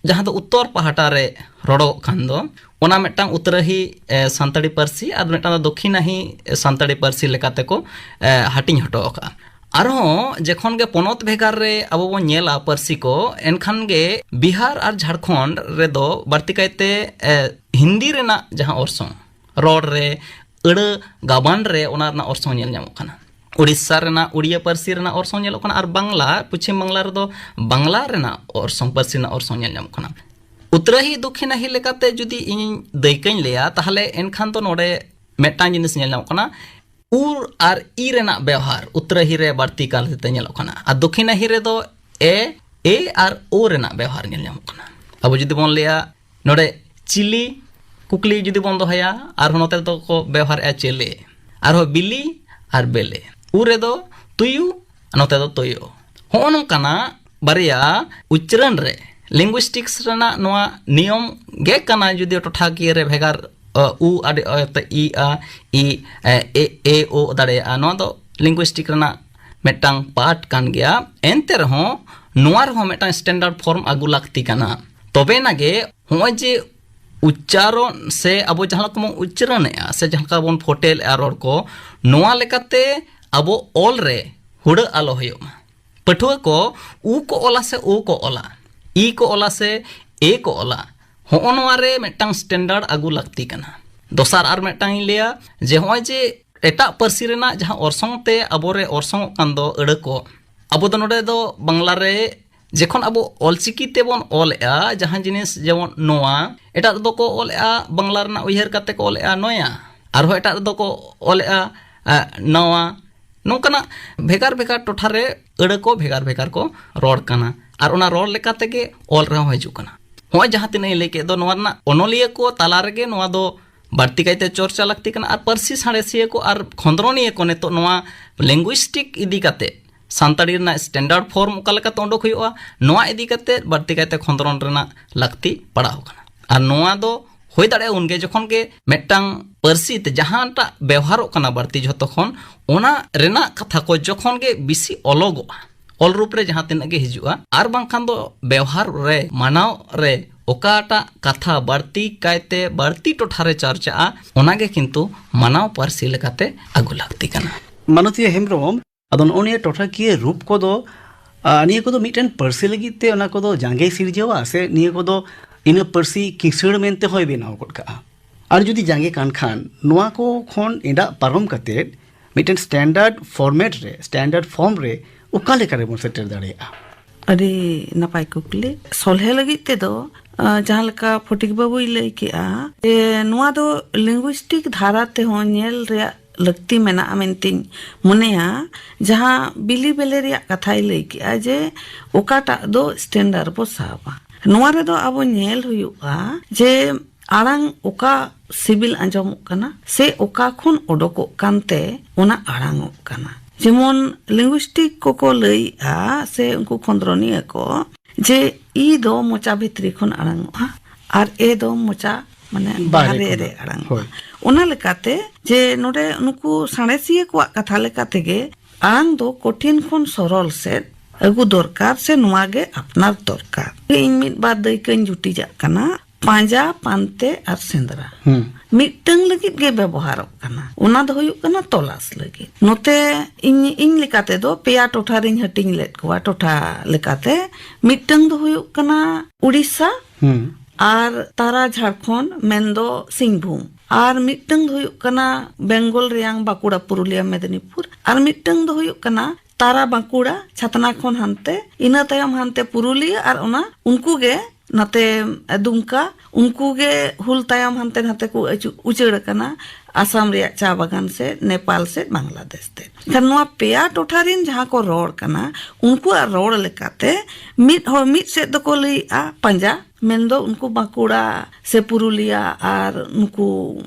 ᱡᱟᱦᱟᱸ ᱫᱚ ᱩᱛᱛᱚᱨ ᱯᱟᱦᱴᱟ ᱨᱮ ᱨᱚᱲᱚᱜ ᱠᱷᱟᱱ ᱫᱚ, ᱚᱱᱟ ᱢᱤᱫᱴᱟᱝ ᱩᱛᱨᱟᱹᱦᱤ, ᱮ, ᱥᱟᱱᱛᱟᱲᱤ ᱯᱟᱹᱨᱥᱤ, ᱟᱨ ᱢᱤᱫᱴᱟᱝ ᱫᱚ ᱫᱚᱠᱷᱤᱱᱟᱦᱤ, ᱮ, ᱥᱟᱱᱛᱟᱲᱤ ᱯᱟᱹᱨᱥᱤ ᱞᱮᱠᱟᱛᱮ ᱠᱚ, ᱮ, ᱦᱟᱹᱴᱤᱧ ᱦᱚᱴᱚ ᱟᱠᱟᱫᱼᱟ᱾ ᱟᱨᱦᱚᱸ ᱡᱚᱠᱷᱚᱱ ᱜᱮ ᱯᱚᱱᱚᱛ ᱵᱷᱮᱜᱟᱨ ᱨᱮ ᱟᱵᱚ ᱵᱚᱱ ᱧᱮᱞᱟ ᱯᱟᱹᱨᱥᱤ ᱠᱚ, ᱮᱱᱠᱷᱟᱱ ᱜᱮ ᱵᱤᱦᱟᱨ ᱟᱨ ᱡᱷᱟᱲᱠᱷᱚᱸᱰ ᱨᱮᱫᱚ ᱵᱟᱹᱲᱛᱤ ᱠᱟᱭᱛᱮ, ᱮ, ᱦᱤᱱᱫᱤ ᱨᱮᱱᱟᱜ ᱡᱟᱦᱟᱸ ᱚᱨᱥᱚᱝ, ᱨᱚᱲ ᱨᱮ, ᱟᱹᱲᱟᱹ ᱜᱟᱵᱟᱱ ᱨᱮ, ᱚᱱᱟ ᱨᱮᱱᱟᱜ ᱚᱨᱥᱚᱝ ᱧᱮᱞ ᱧᱟᱢᱚᱜ ᱠᱟᱱᱟ᱾ ᱩᱲᱤᱥᱥᱟ ᱨᱮᱱᱟᱜ ᱩᱲᱤᱭᱟ ᱯᱟᱹᱨᱥᱤ ᱨᱮᱱᱟᱜ ᱚᱨᱥᱚᱝ ᱧᱮᱞᱚᱜ ᱠᱟᱱᱟ, ᱟᱨ ᱵᱟᱝᱞᱟ, ᱯᱚᱪᱷᱤᱢ ᱵᱟᱝᱞᱟ ᱨᱮᱫᱚ ᱵᱟᱝᱞᱟ ᱨᱮᱱᱟᱜ ᱚᱨᱥᱚᱝ, ᱯᱟᱹᱨᱥᱤ ᱨᱮᱱᱟᱜ ᱚᱨᱥᱚᱝ ᱧᱮᱞ ᱧᱟᱢᱚᱜ ᱠᱟᱱᱟ᱾ ᱩᱛᱨᱟᱹᱦᱤ ᱫᱚᱠᱷᱤᱱᱟᱦᱤ ᱞᱮᱠᱟᱛᱮ ᱡᱩᱫᱤ ᱤᱧ ᱫᱟᱹᱭᱠᱟᱹᱧ ᱞᱟᱹᱭᱟ, ᱛᱟᱦᱚᱞᱮ ᱮᱱᱠᱷᱟᱱ ᱫᱚ ᱱᱚᱰᱮ ᱢᱤᱫᱴᱟᱝ ᱡᱤᱱᱤᱥ ᱧᱮᱞ ᱧᱟᱢᱚᱜ ᱠᱟᱱᱟ, ᱩᱨ ᱟᱨ ᱤ ᱨᱮᱱᱟᱜ ᱵᱮᱣᱦᱟᱨ ᱩᱛᱨᱟᱹᱦᱤ ᱨᱮ ᱵᱟᱹᱲᱛᱤ ᱠᱟᱞ ᱛᱮ ᱧᱮᱞᱚᱜ ᱠᱟᱱᱟ, ᱟᱨ ᱫᱚᱠᱷᱤᱱᱟᱦᱤ ᱨᱮᱫᱚ ᱮ, ᱮ ᱟᱨ ᱳ ᱨᱮᱱᱟᱜ ᱵᱮᱣᱦᱟᱨ ᱧᱮᱞ ᱧᱟᱢᱚᱜ ᱠᱟᱱᱟ᱾ ᱟᱵᱚ ᱡᱩᱫᱤ ᱵᱚᱱ ᱞᱟᱹᱭᱟ, ᱱᱚᱰᱮ ᱪᱤᱞᱤ ᱠᱩᱠᱞᱤ ᱡᱩᱫᱤ ᱵᱚᱱ ᱫᱚᱦᱚᱭᱟ, ᱟᱨᱦᱚᱸ ᱱᱚᱛᱮ ᱫᱚ ᱠᱚ ᱵᱮᱣᱦᱟᱨᱮᱫᱼᱟ ᱪᱮᱞᱮ, ᱟᱨᱦᱚᱸ ᱵᱤᱞᱤ ᱟᱨ ᱵᱮᱞᱮ᱾ ᱩ ᱨᱮᱫᱚ ᱛᱩᱭᱩ, ᱱᱚᱛᱮ ᱫᱚ ᱛᱩᱭᱩ᱾ ᱦᱚᱸᱜᱼᱚ ᱱᱚᱝᱠᱟᱱᱟᱜ ᱵᱟᱨᱭᱟ ᱩᱪᱪᱟᱨᱚᱱ ᱨᱮ, ᱞᱤᱝᱜᱩᱭᱥᱴᱤᱠᱥ ᱨᱮᱱᱟᱜ ᱱᱚᱣᱟ ᱱᱤᱭᱚᱢ ᱜᱮ ᱠᱟᱱᱟ᱾ ᱡᱩᱫᱤ ᱴᱚᱴᱷᱟᱠᱤᱭᱟᱹ ᱨᱮ ᱵᱷᱮᱜᱟᱨ, ᱚ, ᱩ ᱟᱹᱰᱤ ᱚᱭᱛᱮ ᱤ, ᱟ, ᱤ, ᱮ, ᱮ, ᱮ, ᱳ ᱫᱟᱲᱮᱭᱟᱜᱼᱟ, ᱱᱚᱣᱟ ᱫᱚ ᱞᱤᱝᱜᱩᱭᱤᱥᱴᱤᱠ ᱨᱮᱱᱟᱜ ᱢᱤᱫᱴᱟᱝ ᱯᱟᱨᱴ ᱠᱟᱱ ᱜᱮᱭᱟ᱾ ᱮᱱᱛᱮ ᱨᱮᱦᱚᱸ ᱱᱚᱣᱟ ᱨᱮᱦᱚᱸ ᱢᱤᱫᱴᱟᱝ ᱥᱴᱮᱱᱰᱟᱨᱰ ᱯᱷᱚᱨᱢ ᱟᱹᱜᱩ ᱞᱟᱹᱠᱛᱤ ᱠᱟᱱᱟ᱾ ᱛᱚᱵᱮ ᱮᱱᱟᱜᱮ ᱱᱚᱜᱼᱚᱭ ᱡᱮ ᱩᱪᱪᱟᱨᱚᱱ ᱥᱮ ᱟᱵᱚ ᱡᱟᱦᱟᱸ ᱞᱮᱠᱟ ᱵᱚᱱ ᱩᱪᱪᱟᱨᱚᱱᱮᱜᱼᱟ ᱥᱮ ᱡᱟᱦᱟᱸ ᱞᱮᱠᱟ ᱵᱚᱱ ᱯᱷᱚᱴᱮᱞᱮᱜᱼᱟ ᱨᱚᱲ ᱠᱚ, ᱱᱚᱣᱟ ᱞᱮᱠᱟᱛᱮ ᱟᱵᱚ ᱚᱞ ᱨᱮ ᱦᱩᱲᱟᱹᱜ ᱟᱞᱚ ᱦᱩᱭᱩᱜ ᱢᱟ᱾ ᱯᱟᱹᱴᱷᱩᱣᱟᱹ ᱠᱚ ᱩ ᱠᱚ ᱚᱞᱟ ᱥᱮ ᱳ ᱠᱚ ᱚᱞᱟ, ᱤ ᱠᱚ ᱚᱞᱟ ᱥᱮ ᱮ ᱠᱚ ᱚᱞᱟ, ᱦᱚᱸᱜᱼᱚ ᱱᱚᱣᱟ ᱨᱮ ᱢᱤᱫᱴᱟᱝ ᱥᱴᱮᱱᱰᱟᱨᱰ ᱟᱹᱜᱩ ᱞᱟᱹᱠᱛᱤ ᱠᱟᱱᱟ᱾ ᱫᱚᱥᱟᱨ ᱟᱨ ᱢᱤᱫᱴᱟᱝ ᱤᱧ ᱞᱟᱹᱭᱟ ᱡᱮ ᱱᱚᱜᱼᱚᱭ ᱡᱮ ᱮᱴᱟᱜ ᱯᱟᱹᱨᱥᱤ ᱨᱮᱱᱟᱜ ᱡᱟᱦᱟᱸ ᱚᱨᱥᱚᱝ ᱛᱮ ᱟᱵᱚᱨᱮ ᱚᱨᱥᱚᱝᱚᱜ ᱠᱟᱱ ᱫᱚ ᱟᱹᱲᱟᱹ ᱠᱚ, ᱟᱵᱚ ᱫᱚ ᱱᱚᱰᱮ ᱫᱚ ᱵᱟᱝᱞᱟ ᱨᱮ ᱡᱚᱠᱷᱚᱱ ᱟᱵᱚ ᱚᱞᱪᱤᱠᱤ ᱛᱮᱵᱚᱱ ᱚᱞᱮᱜᱼᱟ ᱡᱟᱦᱟᱸ ᱡᱤᱱᱤᱥ, ᱡᱮᱢᱚᱱ ᱱᱚᱣᱟ, ᱮᱴᱟᱜ ᱨᱮᱫᱚ ᱠᱚ ᱚᱞᱮᱜᱼᱟ ᱵᱟᱝᱞᱟ ᱨᱮᱱᱟᱜ ᱩᱭᱦᱟᱹᱨ ᱠᱟᱛᱮ ᱠᱚ ᱚᱞᱮᱜᱼᱟ ᱱᱚᱭᱟ, ᱟᱨᱦᱚᱸ ᱮᱴᱟᱜ ᱨᱮᱫᱚ ᱠᱚ ᱚᱞᱮᱜᱼᱟ ᱟ, ᱱᱟᱣᱟ᱾ ᱱᱚᱝᱠᱟᱱᱟᱜ ᱵᱷᱮᱜᱟᱨ ᱵᱷᱮᱜᱟᱨ ᱴᱚᱴᱷᱟ ᱨᱮ ᱟᱹᱲᱟᱹ ᱠᱚ ᱵᱷᱮᱜᱟᱨ ᱵᱷᱮᱜᱟᱨ ᱠᱚ ᱨᱚᱲ ᱠᱟᱱᱟ, ᱟᱨ ᱚᱱᱟ ᱨᱚᱲ ᱞᱮᱠᱟ ᱛᱮᱜᱮ ᱚᱞ ᱨᱮᱦᱚᱸ ᱦᱤᱡᱩᱜ ᱠᱟᱱᱟ᱾ ᱱᱚᱜᱼᱚᱭ ᱡᱟᱦᱟᱸ ᱛᱤᱱᱟᱹᱜ ᱤᱧ ᱞᱟᱹᱭ ᱠᱮᱫ ᱫᱚ, ᱱᱚᱣᱟ ᱨᱮᱱᱟᱜ ᱚᱱᱚᱞᱤᱭᱟᱹ ᱠᱚ ᱛᱟᱞᱟ ᱨᱮᱜᱮ ᱱᱚᱣᱟ ᱫᱚ ᱵᱟᱹᱲᱛᱤ ᱠᱟᱭᱛᱮ ᱪᱚᱨᱪᱟ ᱞᱟᱹᱠᱛᱤ ᱠᱟᱱᱟ, ᱟᱨ ᱯᱟᱹᱨᱥᱤ ᱥᱟᱬᱮᱥᱤᱭᱟᱹ ᱠᱚ ᱟᱨ ᱠᱷᱚᱸᱫᱽᱨᱚᱱᱤᱭᱟᱹ ᱠᱚ ᱱᱤᱛᱚᱜ ᱱᱚᱣᱟ ᱞᱤᱝᱜᱩᱭᱤᱥᱴᱤᱠ ᱤᱫᱤ ᱠᱟᱛᱮ ᱥᱟᱱᱛᱟᱲᱤ ᱨᱮᱱᱟᱜ ᱥᱴᱮᱱᱰᱟᱨᱰ ᱯᱷᱚᱨᱢ ᱚᱠᱟ ᱞᱮᱠᱟᱛᱮ ᱚᱰᱚᱠ ᱦᱩᱭᱩᱜᱼᱟ, ᱱᱚᱣᱟ ᱤᱫᱤ ᱠᱟᱛᱮ ᱵᱟᱹᱲᱛᱤ ᱠᱟᱭᱛᱮ ᱠᱷᱚᱸᱫᱽᱨᱚᱱ ᱨᱮᱱᱟᱜ ᱞᱟᱹᱠᱛᱤ ᱯᱟᱲᱟᱣ ᱠᱟᱱᱟ᱾ ᱟᱨ ᱱᱚᱣᱟ ᱫᱚ ᱦᱩᱭ ᱫᱟᱲᱮᱭᱟᱜᱼᱟ ᱩᱱᱜᱮ ᱡᱚᱠᱷᱚᱱ ᱜᱮ ᱢᱤᱫᱴᱟᱝ ᱯᱟᱹᱨᱥᱤ ᱛᱮ ᱡᱟᱦᱟᱸᱴᱟᱜ ᱵᱮᱣᱦᱟᱨᱚᱜ ᱠᱟᱱᱟ ᱵᱟᱹᱲᱛᱤ ᱡᱷᱚᱛᱚ ᱠᱷᱚᱱ, ᱚᱱᱟ ᱨᱮᱱᱟᱜ ᱠᱟᱛᱷᱟ ᱠᱚ ᱡᱚᱠᱷᱚᱱ ᱜᱮ ᱵᱮᱥᱤ ᱚᱞᱚᱜᱚᱜᱼᱟ, ᱚᱞ ᱨᱩᱯ ᱨᱮ ᱡᱟᱦᱟᱸ ᱛᱤᱱᱟᱹᱜ ᱜᱮ ᱦᱤᱡᱩᱜᱼᱟ, ᱟᱨ ᱵᱟᱝᱠᱷᱟᱱ ᱫᱚ ᱵᱮᱣᱦᱟᱨ ᱨᱮ, ᱢᱟᱱᱟᱣ ᱨᱮ ᱚᱠᱟᱴᱟᱜ ᱠᱟᱛᱷᱟ ᱵᱟᱹᱲᱛᱤ ᱠᱟᱭᱛᱮ ᱵᱟᱹᱲᱛᱤ ᱴᱚᱴᱷᱟ ᱨᱮ ᱪᱟᱨᱪᱟᱜᱼᱟ, ᱚᱱᱟᱜᱮ ᱠᱤᱱᱛᱩ ᱢᱟᱱᱟᱣ ᱯᱟᱹᱨᱥᱤ ᱞᱮᱠᱟᱛᱮ ᱟᱹᱜᱩ ᱞᱟᱹᱠᱛᱤ ᱠᱟᱱᱟ᱾ ᱢᱟᱱᱚᱛᱤᱭᱟᱹ ᱦᱮᱢᱵᱨᱚᱢ, ᱟᱫᱚ ᱱᱚᱜᱼᱚ ᱱᱤᱭᱟᱹ ᱴᱚᱴᱷᱟᱠᱤᱭᱟᱹ ᱨᱩᱯ ᱠᱚᱫᱚ, ᱟ, ᱱᱤᱭᱟᱹ ᱠᱚᱫᱚ ᱢᱤᱫᱴᱮᱱ ᱯᱟᱹᱨᱥᱤ ᱞᱟᱹᱜᱤᱫ ᱛᱮ ᱚᱱᱟ ᱠᱚᱫᱚ ᱡᱟᱸᱜᱮ ᱥᱤᱨᱡᱟᱹᱣᱟ ᱥᱮ ᱱᱤᱭᱟᱹ ᱠᱚᱫᱚ ᱤᱱᱟᱹ ᱯᱟᱹᱨᱥᱤ ᱠᱤᱥᱟᱹᱬ ᱢᱮᱱᱛᱮ ᱦᱚᱸᱭ ᱵᱮᱱᱟᱣ ᱜᱚᱫ ᱠᱟᱜᱼᱟ? ᱟᱨ ᱡᱩᱫᱤ ᱡᱟᱸᱜᱮ ᱠᱟᱱ ᱠᱷᱟᱱ, ᱱᱚᱣᱟ ᱠᱚ ᱠᱷᱚᱱ ᱮᱸᱰᱟᱜ ᱯᱟᱨᱚᱢ ᱠᱟᱛᱮᱫ ᱢᱤᱫᱴᱮᱱ ᱥᱴᱮᱱᱰᱟᱨᱰ ᱯᱷᱚᱨᱢᱮᱴ ᱨᱮ, ᱥᱴᱮᱱᱰᱟᱨᱰ ᱯᱷᱚᱨᱢ ᱨᱮ ᱚᱠᱟ ᱞᱮᱠᱟ ᱨᱮᱵᱚᱱ ᱥᱮᱴᱮᱨ ᱫᱟᱲᱮᱭᱟᱜᱼᱟ? ᱟᱹᱰᱤ ᱱᱟᱯᱟᱭ ᱠᱩᱠᱞᱤ᱾ ᱥᱚᱞᱦᱮ ᱞᱟᱹᱜᱤᱫ ᱛᱮᱫᱚ, ᱟ, ᱡᱟᱦᱟᱸ ᱞᱮᱠᱟ ᱯᱷᱚᱴᱤᱠ ᱵᱟᱹᱵᱩᱭ ᱞᱟᱹᱭ ᱠᱮᱜᱼᱟ, ᱡᱮ ᱱᱚᱣᱟ ᱫᱚ ᱞᱤᱝᱜᱩᱭᱤᱥᱴᱤᱠ ᱫᱷᱟᱨᱟ ᱛᱮᱦᱚᱸ ᱧᱮᱞ ᱨᱮᱭᱟᱜ ᱞᱟᱹᱠᱛᱤ ᱢᱮᱱᱟᱜᱼᱟ ᱢᱮᱱᱛᱮᱧ ᱢᱚᱱᱮᱭᱟ᱾ ᱡᱟᱦᱟᱸ ᱵᱤᱞᱤ ᱵᱮᱞᱮ ᱨᱮᱭᱟᱜ ᱠᱟᱛᱷᱟᱭ ᱞᱟᱹᱭ ᱠᱮᱜᱼᱟ, ᱡᱮ ᱚᱠᱟᱴᱟᱜ ᱫᱚ ᱥᱴᱮᱱᱰᱟᱨᱰ ᱵᱚ ᱥᱟᱵᱟ, ᱱᱚᱣᱟ ᱨᱮᱫᱚ ᱟᱵᱚ ᱧᱮᱞ ᱦᱩᱭᱩᱜᱼᱟ ᱡᱮ ᱟᱲᱟᱝ ᱚᱠᱟ ᱥᱤᱵᱤᱞ ᱟᱸᱡᱚᱢᱚᱜ ᱠᱟᱱᱟ ᱥᱮ ᱚᱠᱟ ᱠᱷᱚᱱ ᱚᱰᱚᱠᱚᱜ ᱠᱟᱱᱛᱮ ᱚᱱᱟ ᱟᱲᱟᱝᱚᱜ ᱠᱟᱱᱟ᱾ ᱡᱮᱢᱚᱱ ᱞᱤᱝᱜᱩᱭᱤᱥᱴᱤᱠ ᱠᱚᱠᱚ ᱞᱟᱹᱭᱮᱜᱼᱟ ᱥᱮ ᱩᱱᱠᱩ ᱠᱷᱚᱸᱫᱽᱨᱚᱱᱤᱭᱟᱹ ᱠᱚ, ᱡᱮ ᱤ ᱫᱚ ᱢᱚᱪᱟ ᱵᱷᱤᱛᱨᱤ ᱠᱷᱚᱱ ᱟᱲᱟᱝᱚᱜᱼᱟ ᱟᱨ ᱮ ᱫᱚ ᱢᱚᱪᱟ ᱢᱟᱱᱮ ᱵᱟᱦᱨᱮ ᱵᱟᱦᱨᱮ ᱠᱷᱚᱱᱟᱜ᱾ ᱨᱮ ᱟᱲᱟᱝ᱾ ᱦᱳᱭ᱾ ᱚᱱᱟ ᱞᱮᱠᱟᱛᱮ ᱡᱮ ᱱᱚᱰᱮ ᱱᱩᱠᱩ ᱥᱟᱬᱮᱥᱤᱭᱟᱹ ᱠᱚᱣᱟᱜ ᱠᱟᱛᱷᱟ ᱞᱮᱠᱟ ᱛᱮᱜᱮ ᱟᱲᱟᱝ ᱫᱚ ᱠᱚᱴᱷᱤᱱ ᱠᱷᱚᱱ ᱥᱚᱨᱚᱞ ᱥᱮᱫ ᱟᱹᱜᱩ ᱫᱚᱨᱠᱟᱨ ᱥᱮ ᱱᱚᱣᱟ ᱜᱮ ᱟᱯᱱᱟᱨ ᱫᱚᱨᱠᱟᱨ᱾ ᱤᱧ ᱢᱤᱫ ᱵᱟᱨ ᱫᱟᱹᱭᱠᱟᱹᱧ ᱡᱩᱴᱤᱡᱟᱜ ᱠᱟᱱᱟ᱾ ᱯᱟᱸᱡᱟ, ᱯᱟᱱᱛᱮ ᱟᱨ ᱥᱮᱸᱫᱽᱨᱟ᱾ ᱦᱩᱸ᱾ ᱢᱤᱫᱴᱟᱝ ᱞᱟᱹᱜᱤᱫ ᱜᱮ ᱵᱮᱵᱚᱦᱟᱨᱚᱜ ᱠᱟᱱᱟ, ᱚᱱᱟ ᱫᱚ ᱦᱩᱭᱩᱜ ᱠᱟᱱᱟ ᱛᱚᱞᱟᱥ ᱞᱟᱹᱜᱤᱫ᱾ ᱱᱚᱛᱮ ᱤᱧ, ᱤᱧ ᱞᱮᱠᱟ ᱛᱮᱫᱚ ᱯᱮᱭᱟ ᱴᱚᱴᱷᱟ ᱨᱤᱧ ᱦᱟᱹᱴᱤᱧ ᱞᱮᱫ ᱠᱚᱣᱟ ᱴᱚᱴᱷᱟ ᱞᱮᱠᱟᱛᱮ᱾ ᱢᱤᱫᱴᱟᱝ ᱫᱚ ᱦᱩᱭᱩᱜ ᱠᱟᱱᱟ ᱩᱲᱤᱥᱥᱟ, ᱦᱩᱸ᱾ ᱟᱨ ᱛᱟᱨᱟ ᱡᱷᱟᱲᱠᱷᱚᱸᱰ ᱢᱮᱱᱫᱚ ᱥᱤᱝᱵᱷᱩᱢ, ᱟᱨ ᱢᱤᱫᱴᱟᱝ ᱫᱚ ᱦᱩᱭᱩᱜ ᱠᱟᱱᱟ ᱵᱮᱝᱜᱚᱞ ᱨᱮᱭᱟᱝ ᱵᱟᱸᱠᱩᱲᱟ, ᱯᱩᱨᱩᱞᱤᱭᱟ, ᱢᱮᱫᱤᱱᱤᱯᱩᱨ, ᱟᱨ ᱢᱤᱫᱴᱟᱝ ᱫᱚ ᱦᱩᱭᱩᱜ ᱠᱟᱱᱟ ᱛᱟᱨᱟ ᱵᱟᱸᱠᱩᱲᱟ, ᱪᱷᱟᱛᱱᱟ ᱠᱷᱚᱱ ᱦᱟᱱᱛᱮ, ᱤᱱᱟᱹ ᱛᱟᱭᱚᱢ ᱦᱟᱱᱛᱮ ᱯᱩᱨᱩᱞᱤᱭᱟᱹ, ᱟᱨ ᱚᱱᱟ ᱩᱱᱠᱩ ᱜᱮ ᱱᱟᱛᱮ ᱫᱩᱢᱠᱟ, ᱩᱱᱠᱩ ᱜᱮ ᱦᱩᱞ ᱛᱟᱭᱚᱢ ᱦᱟᱱᱛᱮ ᱱᱟᱛᱮ ᱠᱚ ᱟᱹᱪᱩ-, ᱩᱪᱟᱹᱲ ᱟᱠᱟᱱᱟ, ᱟᱥᱟᱢ ᱨᱮᱭᱟᱜ ᱪᱟ ᱵᱟᱜᱟᱱ ᱥᱮᱫ, ᱱᱮᱯᱟᱞ ᱥᱮᱫ, ᱵᱟᱝᱞᱟᱫᱮᱥ ᱥᱮᱫ᱾ ᱮᱱᱠᱷᱟᱱ ᱱᱚᱣᱟ ᱯᱮᱭᱟ ᱴᱚᱴᱷᱟ ᱨᱮᱱ ᱡᱟᱦᱟᱸ ᱠᱚ ᱨᱚᱲ ᱠᱟᱱᱟ, ᱩᱱᱠᱩᱣᱟᱜ ᱨᱚᱲ ᱞᱮᱠᱟᱛᱮ ᱢᱤᱫ ᱦᱚᱲ ᱢᱤᱫ ᱥᱮᱫ ᱫᱚᱠᱚ ᱞᱟᱹᱭᱮᱜᱼᱟ ᱯᱟᱸᱡᱟ, ᱢᱮᱱᱫᱚ ᱩᱱᱠᱩ ᱵᱟᱸᱠᱩᱲᱟ ᱥᱮ ᱯᱩᱨᱩᱞᱤᱭᱟ ᱟᱨ ᱱᱩᱠᱩ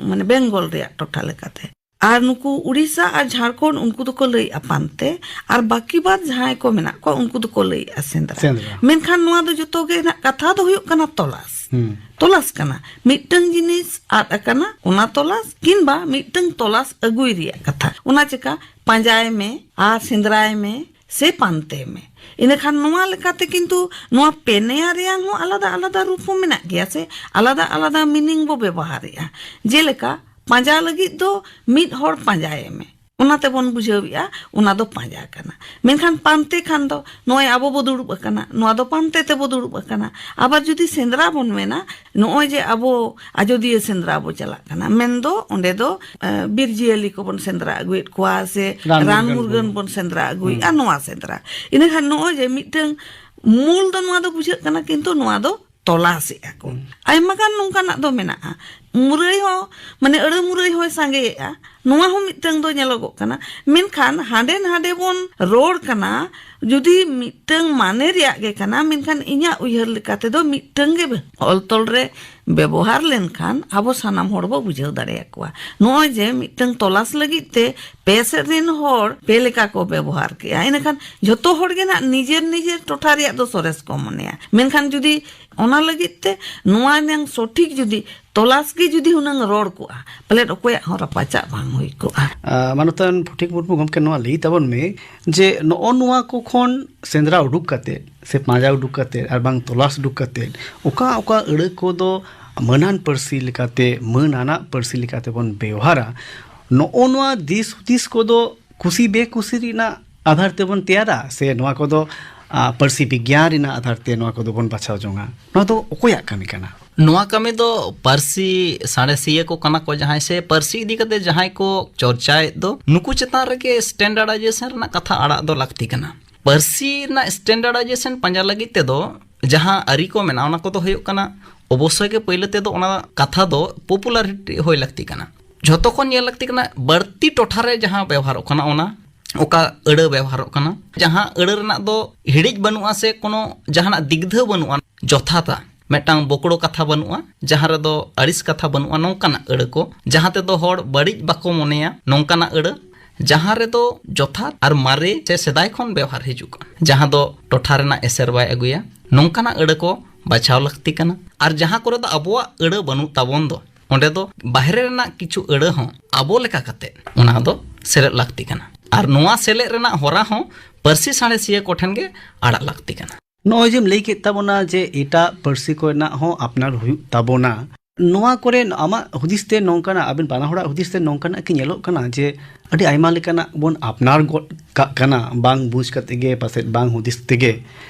ᱢᱟᱱᱮ ᱵᱮᱝᱜᱚᱞ ᱨᱮᱭᱟᱜ ᱴᱚᱴᱷᱟ ᱞᱮᱠᱟᱛᱮ᱾ ᱟᱨ ᱱᱩᱠᱩ ᱩᱲᱤᱥᱥᱟ ᱟᱨ ᱡᱷᱟᱲᱠᱷᱚᱸᱰ, ᱩᱱᱠᱩ ᱫᱚᱠᱚ ᱞᱟᱹᱭᱮᱜᱼᱟ ᱯᱟᱱᱛᱮ, ᱟᱨ ᱵᱟᱹᱠᱤ ᱵᱟᱫ ᱡᱟᱦᱟᱸᱭ ᱠᱚ ᱢᱮᱱᱟᱜ ᱠᱚᱣᱟ, ᱩᱱᱠᱩ ᱫᱚᱠᱚ ᱞᱟᱹᱭᱮᱜᱼᱟ ᱥᱮᱸᱫᱽᱨᱟ᱾ ᱥᱮᱸᱫᱽᱨᱟ᱾ ᱢᱮᱱᱠᱷᱟᱱ ᱱᱚᱣᱟ ᱫᱚ ᱡᱚᱛᱚ ᱜᱮ ᱨᱮᱱᱟᱜ ᱠᱟᱛᱷᱟ ᱫᱚ ᱦᱩᱭᱩᱜ ᱠᱟᱱᱟ ᱛᱚᱞᱟᱥ᱾ ᱦᱩᱸ᱾ ᱛᱚᱞᱟᱥ ᱠᱟᱱᱟ, ᱢᱤᱫᱴᱟᱝ ᱡᱤᱱᱤᱥ ᱟᱫ ᱟᱠᱟᱱᱟ, ᱚᱱᱟ ᱛᱚᱞᱟᱥ, ᱠᱤᱝᱵᱟ ᱢᱤᱫᱴᱟᱝ ᱛᱚᱞᱟᱥ ᱟᱹᱜᱩᱭ ᱨᱮᱭᱟᱜ ᱠᱟᱛᱷᱟ᱾ ᱚᱱᱟ ᱪᱮᱠᱟ ᱯᱟᱸᱡᱟᱭ ᱢᱮ ᱟᱨ ᱥᱮᱸᱫᱽᱨᱟᱭ ᱢᱮ ᱥᱮ ᱯᱟᱱᱛᱮ ᱢᱮ᱾ ᱤᱱᱟᱹᱠᱷᱟᱱ ᱱᱚᱣᱟ ᱞᱮᱠᱟᱛᱮ ᱠᱤᱱᱛᱩ ᱱᱚᱣᱟ ᱯᱮᱱᱮᱭᱟ ᱨᱮᱭᱟᱝ ᱦᱚᱸ ᱟᱞᱟᱫᱟ ᱟᱞᱟᱫᱟ ᱨᱩᱯ ᱦᱚᱸ ᱢᱮᱱᱟᱜ ᱜᱮᱭᱟ ᱥᱮ, ᱟᱞᱟᱫᱟ ᱟᱞᱟᱫᱟ meaning ᱵᱚ ᱵᱮᱵᱚᱦᱟᱨᱮᱜᱼᱟ᱾ ᱡᱮᱞᱮᱠᱟ ᱯᱟᱸᱡᱟ ᱞᱟᱹᱜᱤᱫ ᱫᱚ ᱢᱤᱫ ᱦᱚᱲ ᱯᱟᱸᱡᱟᱭᱮ ᱢᱮ, ᱚᱱᱟ ᱛᱮᱵᱚᱱ ᱵᱩᱡᱷᱟᱹᱣᱮᱜᱼᱟ ᱚᱱᱟ ᱫᱚ ᱯᱟᱸᱡᱟ ᱠᱟᱱᱟ᱾ ᱢᱮᱱᱠᱷᱟᱱ ᱯᱟᱱᱛᱮ ᱠᱷᱟᱱ ᱫᱚ ᱱᱚᱜᱼᱚᱭ ᱟᱵᱚ ᱵᱚ ᱫᱩᱲᱩᱵ ᱟᱠᱟᱱᱟ, ᱱᱚᱣᱟ ᱫᱚ ᱯᱟᱱᱛᱮ ᱛᱮᱵᱚ ᱫᱩᱲᱩᱵ ᱟᱠᱟᱱᱟ᱾ ᱟᱵᱟᱨ ᱡᱩᱫᱤ ᱥᱮᱸᱫᱽᱨᱟ ᱵᱚᱱ ᱢᱮᱱᱟ, ᱱᱚᱜᱼᱚᱭ ᱡᱮ ᱟᱵᱚ ᱟᱡᱚᱫᱤᱭᱟᱹ ᱥᱮᱸᱫᱽᱨᱟ ᱵᱚ ᱪᱟᱞᱟᱜ ᱠᱟᱱᱟ, ᱢᱮᱱᱫᱚ ᱚᱸᱰᱮ ᱫᱚ, ᱮ, ᱵᱤᱨ ᱡᱤᱭᱟᱹᱞᱤ ᱠᱚᱵᱚᱱ ᱥᱮᱸᱫᱽᱨᱟ ᱟᱹᱜᱩᱭᱮᱫ ᱠᱚᱣᱟ ᱥᱮ ᱨᱟᱱ ᱨᱟᱱ ᱢᱩᱨᱜᱟᱹᱱ ᱢᱩᱨᱜᱟᱹᱱ ᱵᱚᱱ᱾ ᱵᱚᱱ ᱥᱮᱸᱫᱽᱨᱟ ᱟᱹᱜᱩᱭᱮᱫᱼᱟ, ᱦᱩᱸ᱾ ᱱᱚᱣᱟ ᱥᱮᱸᱫᱽᱨᱟ᱾ ᱤᱱᱟᱹᱠᱷᱟᱱ ᱱᱚᱜᱼᱚᱭ ᱡᱮ ᱢᱤᱫᱴᱟᱝ ᱢᱩᱞ ᱫᱚ ᱱᱚᱣᱟ ᱫᱚ ᱵᱩᱡᱷᱟᱹᱜ ᱠᱟᱱᱟ, ᱠᱤᱱᱛᱩ ᱱᱚᱣᱟ ᱫᱚ ᱛᱚᱞᱟᱥᱮᱜᱼᱟ ᱠᱚ᱾ ᱦᱩᱸ᱾ ᱟᱭᱢᱟ ᱜᱟᱱ ᱱᱚᱝᱠᱟᱱᱟᱜ ᱫᱚ ᱢᱮᱱᱟᱜᱼᱟ᱾ ᱢᱩᱨᱟᱹᱭ ᱦᱚᱸ, ᱢᱟᱱᱮ, ᱟᱹᱲᱟᱹ ᱢᱩᱨᱟᱹᱭ ᱦᱚᱸᱭ ᱥᱟᱸᱜᱮᱭᱮᱜᱼᱟ, ᱱᱚᱣᱟ ᱦᱚᱸ ᱢᱤᱫᱴᱟᱝ ᱫᱚ ᱧᱮᱞᱚᱜᱚᱜ ᱠᱟᱱᱟ᱾ ᱢᱮᱱᱠᱷᱟᱱ ᱦᱟᱸᱰᱮ ᱱᱟᱰᱮ ᱵᱚᱱ ᱨᱚᱲ ᱠᱟᱱᱟ, ᱡᱩᱫᱤ ᱢᱤᱫᱴᱟᱝ ᱢᱟᱱᱮ ᱨᱮᱭᱟᱜ ᱜᱮ ᱠᱟᱱᱟ, ᱢᱮᱱᱠᱷᱟᱱ ᱤᱧᱟᱹᱜ ᱩᱭᱦᱟᱹᱨ ᱞᱮᱠᱟ ᱛᱮᱫᱚ ᱢᱤᱫᱴᱟᱝ ᱜᱮ ᱵᱮ-, ᱚᱞ ᱛᱚᱞ ᱨᱮ ᱵᱮᱵᱚᱦᱟᱨ ᱞᱮᱱᱠᱷᱟᱱ ᱟᱵᱚ ᱥᱟᱱᱟᱢ ᱦᱚᱲ ᱵᱚ ᱵᱩᱡᱷᱟᱹᱣ ᱫᱟᱲᱮᱭᱟᱠᱚᱣᱟ᱾ ᱱᱚᱜᱼᱚᱭ ᱡᱮ ᱢᱤᱫᱴᱟᱝ ᱛᱚᱞᱟᱥ ᱞᱟᱹᱜᱤᱫ ᱛᱮ ᱯᱮ ᱥᱮᱫ ᱨᱮᱱ ᱦᱚᱲ ᱯᱮ ᱞᱮᱠᱟ ᱠᱚ ᱵᱮᱵᱚᱦᱟᱨ ᱠᱮᱜᱼᱟ, ᱮᱱᱠᱷᱟᱱ ᱡᱷᱚᱛᱚ ᱦᱚᱲ ᱜᱮ ᱱᱟᱜ ᱱᱤᱡᱮᱨ ᱱᱤᱡᱮᱨ ᱴᱚᱴᱷᱟ ᱨᱮᱭᱟᱜ ᱫᱚ ᱥᱚᱨᱮᱥ ᱠᱚ ᱢᱚᱱᱮᱭᱟ᱾ ᱢᱮᱱᱠᱷᱟᱱ ᱡᱩᱫᱤ ᱚᱱᱟ ᱞᱟᱹᱜᱤᱫ ᱛᱮ ᱱᱚᱣᱟ ᱨᱮᱱᱟᱝ ᱥᱚᱴᱷᱤᱠ ᱡᱩᱫᱤ ᱛᱚᱞᱟᱥ ᱜᱮ ᱡᱩᱫᱤ ᱦᱩᱱᱟᱹᱝ ᱨᱚᱲ ᱠᱚᱜᱼᱟ, ᱯᱟᱞᱮᱫ ᱚᱠᱚᱭᱟᱜ ᱦᱚᱸ ᱨᱟᱯᱟᱪᱟᱜ ᱵᱟᱝ ᱦᱩᱭ ᱠᱚᱜᱼᱟ᱾ ᱟᱨ ᱢᱟᱱᱚᱛᱟᱱ ᱯᱷᱩᱴᱤᱠ ᱢᱩᱨᱢᱩ ᱜᱚᱢᱠᱮ, ᱱᱚᱣᱟ ᱞᱟᱹᱭ ᱛᱟᱵᱚᱱ ᱢᱮ ᱡᱮ ᱱᱚᱜᱼᱚ ᱱᱚᱣᱟ ᱠᱚ ᱠᱷᱚᱱ ᱥᱮᱸᱫᱽᱨᱟ ᱩᱰᱩᱠ ᱠᱟᱛᱮ ᱥᱮ ᱯᱟᱸᱡᱟ ᱩᱰᱩᱠ ᱠᱟᱛᱮ ᱟᱨ ᱵᱟᱝ ᱛᱚᱞᱟᱥ ᱩᱰᱩᱠ ᱠᱟᱛᱮ ᱚᱠᱟ ᱚᱠᱟ ᱟᱹᱲᱟᱹ ᱠᱚᱫᱚ ᱢᱟᱹᱱᱟᱱ ᱯᱟᱹᱨᱥᱤ ᱞᱮᱠᱟᱛᱮ, ᱢᱟᱹᱱ ᱟᱱᱟᱜ ᱯᱟᱹᱨᱥᱤ ᱞᱮᱠᱟᱛᱮ ᱵᱚᱱ ᱵᱮᱣᱦᱟᱨᱟ, ᱱᱚᱜᱼᱚ ᱱᱚᱣᱟ ᱫᱤᱥ ᱦᱩᱫᱤᱥ ᱠᱚᱫᱚ ᱠᱩᱥᱤ ᱵᱮᱠᱩᱥᱤ ᱨᱮᱱᱟᱜ ᱟᱫᱷᱟᱨ ᱛᱮᱵᱚᱱ ᱛᱮᱭᱟᱨᱟ ᱥᱮ ᱱᱚᱣᱟ ᱠᱚᱫᱚ, ᱟ, ᱯᱟᱹᱨᱥᱤ ᱵᱤᱜᱽᱜᱟᱱ ᱨᱮᱱᱟᱜ ᱟᱫᱷᱟᱨ ᱛᱮ ᱱᱚᱣᱟ ᱠᱚᱫᱚ ᱵᱚᱱ ᱵᱟᱪᱷᱟᱣ ᱡᱚᱝᱟ? ᱱᱚᱣᱟ ᱫᱚ ᱚᱠᱚᱭᱟᱜ ᱠᱟᱹᱢᱤ ᱠᱟᱱᱟ? ᱱᱚᱣᱟ ᱠᱟᱹᱢᱤ ᱫᱚ ᱯᱟᱹᱨᱥᱤ ᱥᱟᱬᱮᱥᱤᱭᱟᱹ ᱠᱚ ᱠᱟᱱᱟ ᱠᱚ ᱡᱟᱦᱟᱸᱭ, ᱥᱮ ᱯᱟᱹᱨᱥᱤ ᱤᱫᱤ ᱠᱟᱛᱮ ᱡᱟᱦᱟᱸᱭ ᱠᱚ ᱪᱚᱨᱪᱟᱭᱮᱫ ᱫᱚ, ᱱᱩᱠᱩ ᱪᱮᱛᱟᱱ ᱨᱮᱜᱮ standardization ᱨᱮᱱᱟᱜ ᱠᱟᱛᱷᱟ ᱟᱲᱟᱜ ᱫᱚ ᱞᱟᱹᱠᱛᱤ ᱠᱟᱱᱟ᱾ ᱯᱟᱹᱨᱥᱤ ᱨᱮᱱᱟᱜ standardization ᱯᱟᱸᱡᱟ ᱞᱟᱹᱜᱤᱫ ᱛᱮᱫᱚ ᱡᱟᱦᱟᱸ ᱟᱹᱨᱤ ᱠᱚ ᱢᱮᱱᱟᱜᱼᱟ, ᱚᱱᱟ ᱠᱚᱫᱚ ᱦᱩᱭᱩᱜ ᱠᱟᱱᱟ, ᱚᱵᱚᱥᱥᱳᱭ ᱜᱮ ᱯᱳᱭᱞᱳ ᱛᱮᱫᱚ ᱚᱱᱟ ᱠᱟᱛᱷᱟ ᱫᱚ popularity ᱦᱩᱭ ᱞᱟᱹᱠᱛᱤ ᱠᱟᱱᱟ᱾ ᱡᱷᱚᱛᱚ ᱠᱷᱚᱱ ᱧᱮᱞ ᱞᱟᱹᱠᱛᱤ ᱠᱟᱱᱟ ᱵᱟᱹᱲᱛᱤ ᱴᱚᱴᱷᱟ ᱨᱮ ᱡᱟᱦᱟᱸ ᱵᱮᱣᱦᱟᱨᱚᱜ ᱠᱟᱱᱟ, ᱚᱱᱟ ᱚᱠᱟ ᱟᱹᱲᱟᱹ ᱵᱮᱣᱦᱟᱨᱚᱜ ᱠᱟᱱᱟ, ᱡᱟᱦᱟᱸ ᱟᱹᱲᱟᱹ ᱨᱮᱱᱟᱜ ᱫᱚ ᱦᱤᱲᱤᱡ ᱵᱟᱹᱱᱩᱜᱼᱟ ᱥᱮ ᱠᱳᱱᱳ ᱡᱟᱦᱟᱱᱟᱜ ᱫᱤᱜᱽᱫᱷᱟᱹ ᱵᱟᱹᱱᱩᱜᱼᱟ, ᱡᱚᱛᱷᱟᱛᱟ, ᱢᱤᱫᱴᱟᱝ ᱵᱚᱠᱲᱚ ᱠᱟᱛᱷᱟ ᱵᱟᱹᱱᱩᱜᱼᱟ, ᱡᱟᱦᱟᱸ ᱨᱮᱫᱚ ᱟᱹᱲᱤᱥ ᱠᱟᱛᱷᱟ ᱵᱟᱹᱱᱩᱜᱼᱟ, ᱱᱚᱝᱠᱟᱱᱟᱜ ᱟᱹᱲᱟᱹ ᱠᱚ, ᱡᱟᱦᱟᱸ ᱛᱮᱫᱚ ᱦᱚᱲ ᱵᱟᱹᱲᱤᱡ ᱵᱟᱠᱚ ᱢᱚᱱᱮᱭᱟ, ᱱᱚᱝᱠᱟᱱᱟᱜ ᱟᱹᱲᱟᱹ, ᱡᱟᱦᱟᱸ ᱨᱮᱫᱚ ᱡᱚᱛᱷᱟᱛ ᱟᱨ ᱢᱟᱨᱮ ᱥᱮ ᱥᱮᱫᱟᱭ ᱠᱷᱚᱱ ᱵᱮᱣᱦᱟᱨ ᱦᱤᱡᱩᱜ ᱠᱟᱱᱟ, ᱡᱟᱦᱟᱸ ᱫᱚ ᱴᱚᱴᱷᱟ ᱨᱮᱱᱟᱜ ᱮᱥᱮᱨ ᱵᱟᱭ ᱟᱹᱜᱩᱭᱟ, ᱱᱚᱝᱠᱟᱱᱟᱜ ᱟᱹᱲᱟᱹ ᱠᱚ ᱵᱟᱪᱷᱟᱣ ᱞᱟᱹᱠᱛᱤ ᱠᱟᱱᱟ᱾ ᱟᱨ ᱡᱟᱦᱟᱸ ᱠᱚᱨᱮ ᱫᱚ ᱟᱵᱚᱣᱟᱜ ᱟᱹᱲᱟᱹ ᱵᱟᱹᱱᱩᱜ ᱛᱟᱵᱚᱱ ᱫᱚ, ᱚᱸᱰᱮ ᱫᱚ ᱵᱟᱦᱨᱮ ᱨᱮᱱᱟᱜ ᱠᱤᱪᱷᱩ ᱟᱹᱲᱟᱹ ᱦᱚᱸ ᱟᱵᱚ ᱞᱮᱠᱟ ᱠᱟᱛᱮ ᱚᱱᱟ ᱫᱚ ᱥᱮᱞᱮᱫ ᱞᱟᱹᱠᱛᱤ ᱠᱟᱱᱟ᱾ ᱟᱨ ᱱᱚᱣᱟ ᱥᱮᱞᱮᱫ ᱨᱮᱱᱟᱜ ᱦᱚᱨᱟ ᱦᱚᱸ ᱯᱟᱹᱨᱥᱤ ᱥᱟᱬᱮᱥᱤᱭᱟᱹ ᱠᱚᱴᱷᱮᱱ ᱜᱮ ᱟᱲᱟᱜ ᱞᱟᱹᱠᱛᱤ ᱠᱟᱱᱟ᱾ ᱱᱚᱜᱼᱚᱭ ᱡᱮᱢ ᱞᱟᱹᱭ ᱠᱮᱫ ᱛᱟᱵᱚᱱᱟ ᱡᱮ ᱮᱴᱟᱜ ᱯᱟᱹᱨᱥᱤ ᱠᱚᱨᱮᱱᱟᱜ ᱦᱚᱸ ᱟᱯᱱᱟᱨ ᱦᱩᱭᱩᱜ ᱛᱟᱵᱚᱱᱟ, ᱱᱚᱣᱟ ᱠᱚᱨᱮ ᱟᱢᱟᱜ ᱦᱩᱫᱤᱥ ᱛᱮ ᱱᱚᱝᱠᱟᱱᱟᱜ, ᱟᱵᱮᱱ ᱵᱟᱱᱟ ᱦᱚᱲᱟᱜ ᱦᱩᱫᱤᱥ ᱛᱮ ᱱᱚᱝᱠᱟᱱᱟᱜ ᱠᱤ ᱧᱮᱞᱚᱜ ᱠᱟᱱᱟ ᱡᱮ ᱟᱹᱰᱤ ᱟᱭᱢᱟ ᱞᱮᱠᱟᱱᱟᱜ ᱵᱚᱱ ᱟᱯᱱᱟᱨ ᱜᱚᱫ ᱠᱟᱜ ᱠᱟᱱᱟ, ᱵᱟᱝ ᱵᱩᱡᱽ ᱠᱟᱛᱮ ᱜᱮ, ᱯᱟᱥᱮᱡ ᱵᱟᱝ ᱦᱩᱫᱤᱥ ᱛᱮᱜᱮ,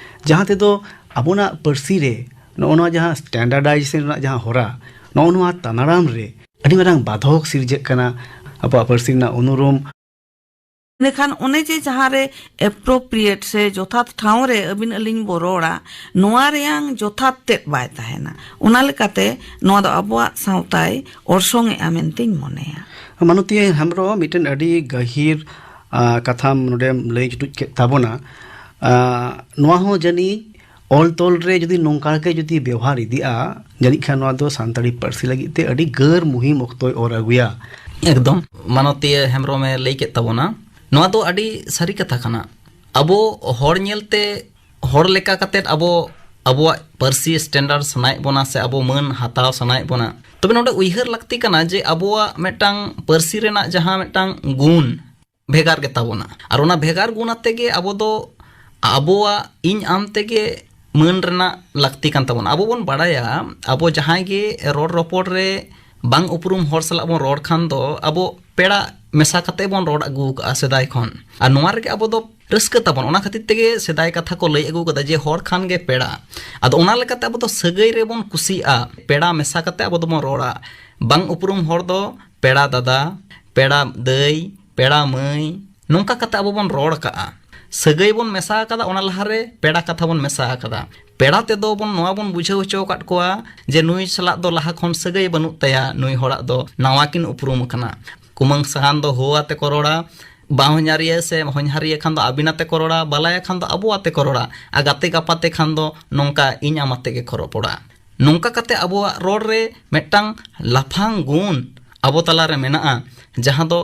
ᱡᱟᱦᱟᱸ ᱛᱮᱫᱚ ᱟᱵᱚᱱᱟᱜ ᱯᱟᱹᱨᱥᱤ ᱨᱮ ᱱᱚᱜᱼᱚ ᱱᱚᱣᱟ ᱡᱟᱦᱟᱸ standardization ᱨᱮᱱᱟᱜ ᱡᱟᱦᱟᱸ ᱦᱚᱨᱟ, ᱱᱚᱜᱼᱚ ᱱᱚᱣᱟ ᱛᱟᱱᱟᱲᱟᱢ ᱨᱮ ᱟᱹᱰᱤ ᱢᱟᱨᱟᱝ ᱵᱟᱫᱷᱚᱠ ᱥᱤᱨᱡᱟᱹᱜ ᱠᱟᱱᱟ ᱟᱵᱚᱣᱟᱜ ᱯᱟᱹᱨᱥᱤ ᱨᱮᱱᱟᱜ ᱩᱱᱩᱨᱩᱢ᱾ ᱤᱱᱟᱹᱠᱷᱟᱱ ᱚᱱᱮ ᱡᱮ ᱡᱟᱦᱟᱸ ᱨᱮ appropriate ᱥᱮ ᱡᱚᱛᱷᱟᱛ ᱴᱷᱟᱶ ᱨᱮ ᱟᱹᱵᱤᱱ ᱟᱹᱞᱤᱧ ᱵᱚ ᱨᱚᱲᱟ, ᱱᱚᱣᱟ ᱨᱮᱭᱟᱝ ᱡᱚᱛᱷᱟᱛ ᱛᱮᱫ ᱵᱟᱭ ᱛᱟᱦᱮᱱᱟ᱾ ᱚᱱᱟ ᱞᱮᱠᱟᱛᱮ ᱱᱚᱣᱟ ᱫᱚ ᱟᱵᱚᱣᱟᱜ ᱥᱟᱶᱛᱟᱭ ᱚᱨᱥᱚᱝ ᱮᱜᱼᱟ ᱢᱮᱱᱛᱮᱧ ᱢᱚᱱᱮᱭᱟ᱾ ᱢᱟᱱᱚᱛᱤᱭᱟᱹ ᱦᱮᱢᱵᱨᱚᱢ, ᱢᱤᱫᱴᱮᱱ ᱟᱹᱰᱤ ᱜᱟᱹᱦᱤᱨ, ᱟ, ᱠᱟᱛᱷᱟᱢ ᱱᱚᱰᱮᱢ ᱞᱟᱹᱭ ᱡᱩᱴᱩᱡ ᱠᱮᱫ ᱛᱟᱵᱚᱱᱟ᱾ ᱟ, ᱱᱚᱣᱟ ᱦᱚᱸ ᱡᱟᱹᱱᱤᱡ ᱚᱞ ᱛᱚᱞ ᱨᱮ ᱡᱩᱫᱤ ᱱᱚᱝᱠᱟ ᱜᱮ ᱡᱩᱫᱤ ᱵᱮᱣᱦᱟᱨ ᱤᱫᱤᱜᱼᱟ, ᱡᱟᱹᱱᱤᱡ ᱠᱷᱟᱱ ᱱᱚᱣᱟ ᱫᱚ ᱥᱟᱱᱛᱟᱲᱤ ᱯᱟᱹᱨᱥᱤ ᱞᱟᱹᱜᱤᱫ ᱛᱮ ᱟᱹᱰᱤ ᱜᱟᱹᱨ ᱢᱩᱦᱤᱢ ᱚᱠᱛᱚᱭ ᱚᱨ ᱟᱹᱜᱩᱭᱟ᱾ ᱮᱠᱫᱚᱢ, ᱢᱟᱱᱚᱛᱤᱭᱟᱹ ᱦᱮᱢᱵᱨᱚᱢᱮ ᱞᱟᱹᱭ ᱠᱮᱫ ᱛᱟᱵᱚᱱᱟ, ᱱᱚᱣᱟ ᱫᱚ ᱟᱹᱰᱤ ᱥᱟᱹᱨᱤ ᱠᱟᱛᱷᱟ ᱠᱟᱱᱟ᱾ ᱟᱵᱚ ᱦᱚᱲ ᱧᱮᱞᱛᱮ, ᱦᱚᱲ ᱞᱮᱠᱟ ᱠᱟᱛᱮᱫ ᱟᱵᱚ ᱟᱵᱚᱣᱟᱜ ᱯᱟᱹᱨᱥᱤ ᱥᱴᱮᱱᱰᱟᱨᱰ ᱥᱟᱱᱟᱭᱮᱫ ᱵᱚᱱᱟ ᱥᱮ ᱟᱵᱚ ᱢᱟᱹᱱ ᱦᱟᱛᱟᱣ ᱥᱟᱱᱟᱭᱮᱫ ᱵᱚᱱᱟ, ᱛᱚᱵᱮ ᱱᱚᱰᱮ ᱩᱭᱦᱟᱹᱨ ᱞᱟᱹᱠᱛᱤ ᱠᱟᱱᱟ ᱡᱮ ᱟᱵᱚᱣᱟᱜ ᱢᱤᱫᱴᱟᱝ ᱯᱟᱹᱨᱥᱤ ᱨᱮᱱᱟᱜ ᱡᱟᱦᱟᱸ ᱢᱤᱫᱴᱟᱝ ᱜᱩᱱ ᱵᱷᱮᱜᱟᱨ ᱜᱮᱛᱟ ᱵᱚᱱᱟ᱾ ᱟᱨ ᱚᱱᱟ ᱵᱷᱮᱜᱟᱨ ᱜᱩᱱ ᱟᱛᱮ ᱜᱮ ᱟᱵᱚ ᱫᱚ ᱟᱵᱚᱣᱟᱜ ᱤᱧ ᱟᱢ ᱛᱮᱜᱮ ᱢᱟᱹᱱ ᱨᱮᱱᱟᱜ ᱞᱟᱹᱠᱛᱤ ᱠᱟᱱ ᱛᱟᱵᱚᱱᱟ᱾ ᱟᱵᱚ ᱵᱚᱱ ᱵᱟᱲᱟᱭᱟ, ᱟᱵᱚ ᱡᱟᱦᱟᱸᱭ ᱜᱮ ᱨᱚᱲ ᱨᱚᱯᱚᱲ ᱨᱮ ᱵᱟᱝ ᱩᱯᱨᱩᱢ ᱦᱚᱲ ᱥᱟᱞᱟᱜ ᱵᱚᱱ ᱨᱚᱲ ᱠᱷᱟᱱ ᱫᱚ ᱟᱵᱚ ᱯᱮᱲᱟ ᱢᱮᱥᱟ ᱠᱟᱛᱮ ᱵᱚᱱ ᱨᱚᱲ ᱟᱹᱜᱩ ᱟᱠᱟᱫᱼᱟ ᱥᱮᱫᱟᱭ ᱠᱷᱚᱱ᱾ ᱟᱨ ᱱᱚᱣᱟ ᱨᱮᱜᱮ ᱟᱵᱚ ᱫᱚ ᱨᱟᱹᱥᱠᱟᱹ ᱛᱟᱵᱚᱱ᱾ ᱚᱱᱟ ᱠᱷᱟᱹᱛᱤᱨ ᱛᱮᱜᱮ ᱥᱮᱫᱟᱭ ᱠᱟᱛᱷᱟ ᱠᱚ ᱞᱟᱹᱭ ᱟᱹᱜᱩ ᱠᱟᱫᱟ ᱡᱮ ᱦᱚᱲ ᱠᱷᱟᱱ ᱜᱮ ᱯᱮᱲᱟ᱾ ᱟᱫᱚ ᱚᱱᱟ ᱞᱮᱠᱟᱛᱮ ᱟᱵᱚ ᱫᱚ ᱥᱟᱹᱜᱟᱹᱭ ᱨᱮᱵᱚᱱ ᱠᱩᱥᱤᱭᱟᱜᱼᱟ, ᱯᱮᱲᱟ ᱢᱮᱥᱟ ᱠᱟᱛᱮ ᱟᱵᱚ ᱫᱚᱵᱚᱱ ᱨᱚᱲᱟ᱾ ᱵᱟᱝ ᱩᱯᱨᱩᱢ ᱦᱚᱲ ᱫᱚ ᱯᱮᱲᱟ ᱫᱟᱫᱟ, ᱯᱮᱲᱟ ᱫᱟᱹᱭ, ᱯᱮᱲᱟ ᱢᱟᱹᱭ, ᱱᱚᱝᱠᱟ ᱠᱟᱛᱮ ᱟᱵᱚ ᱵᱚᱱ ᱨᱚᱲ ᱠᱟᱜᱼᱟ᱾ ᱥᱟᱹᱜᱟᱹᱭ ᱵᱚᱱ ᱢᱮᱥᱟ ᱟᱠᱟᱫᱟ, ᱚᱱᱟ ᱞᱟᱦᱟᱨᱮ ᱯᱮᱲᱟ ᱠᱟᱛᱷᱟ ᱵᱚᱱ ᱢᱮᱥᱟ ᱟᱠᱟᱫᱟ᱾ ᱯᱮᱲᱟ ᱛᱮᱫᱚ ᱵᱚᱱ ᱱᱚᱣᱟ ᱵᱚᱱ ᱵᱩᱡᱷᱟᱹᱣ ᱦᱚᱪᱚ ᱟᱠᱟᱫ ᱠᱚᱣᱟ ᱡᱮ ᱱᱩᱭ ᱥᱟᱞᱟᱜ ᱫᱚ ᱞᱟᱦᱟ ᱠᱷᱚᱱ ᱥᱟᱹᱜᱟᱹᱭ ᱵᱟᱹᱱᱩᱜ ᱛᱟᱭᱟ, ᱱᱩᱭ ᱦᱚᱲᱟᱜ ᱫᱚ ᱱᱟᱣᱟ ᱠᱤᱱ ᱩᱯᱨᱩᱢ ᱟᱠᱟᱱᱟ᱾ ᱠᱩᱢᱟᱹᱝ ᱥᱟᱦᱟᱱ ᱫᱚ ᱦᱳ ᱟᱛᱮ ᱠᱚ ᱨᱚᱲᱟ, ᱵᱟᱦᱚᱧᱦᱟᱨᱤᱭᱟᱹ ᱥᱮ ᱦᱚᱧᱦᱟᱨᱤᱭᱟᱹ ᱠᱷᱟᱱ ᱫᱚ ᱟᱹᱵᱤᱱ ᱟᱛᱮ ᱠᱚ ᱨᱚᱲᱟ, ᱵᱟᱞᱟᱭᱟ ᱠᱷᱟᱱ ᱫᱚ ᱟᱵᱚ ᱟᱛᱮ ᱠᱚ ᱨᱚᱲᱟ, ᱟᱨ ᱜᱟᱛᱮ ᱜᱟᱯᱟᱛᱮ ᱠᱷᱟᱱ ᱫᱚ ᱱᱚᱝᱠᱟ ᱤᱧ ᱟᱢ ᱟᱛᱮ ᱜᱮ ᱠᱚ ᱨᱚᱯᱚᱲᱟ᱾ ᱱᱚᱝᱠᱟ ᱠᱟᱛᱮ ᱟᱵᱚᱣᱟᱜ ᱨᱚᱲ ᱨᱮ ᱢᱤᱫᱴᱟᱝ ᱞᱟᱯᱷᱟᱝ ᱜᱩᱱ ᱟᱵᱚ ᱛᱟᱞᱟᱨᱮ ᱢᱮᱱᱟᱜᱼᱟ, ᱡᱟᱦᱟᱸ ᱫᱚ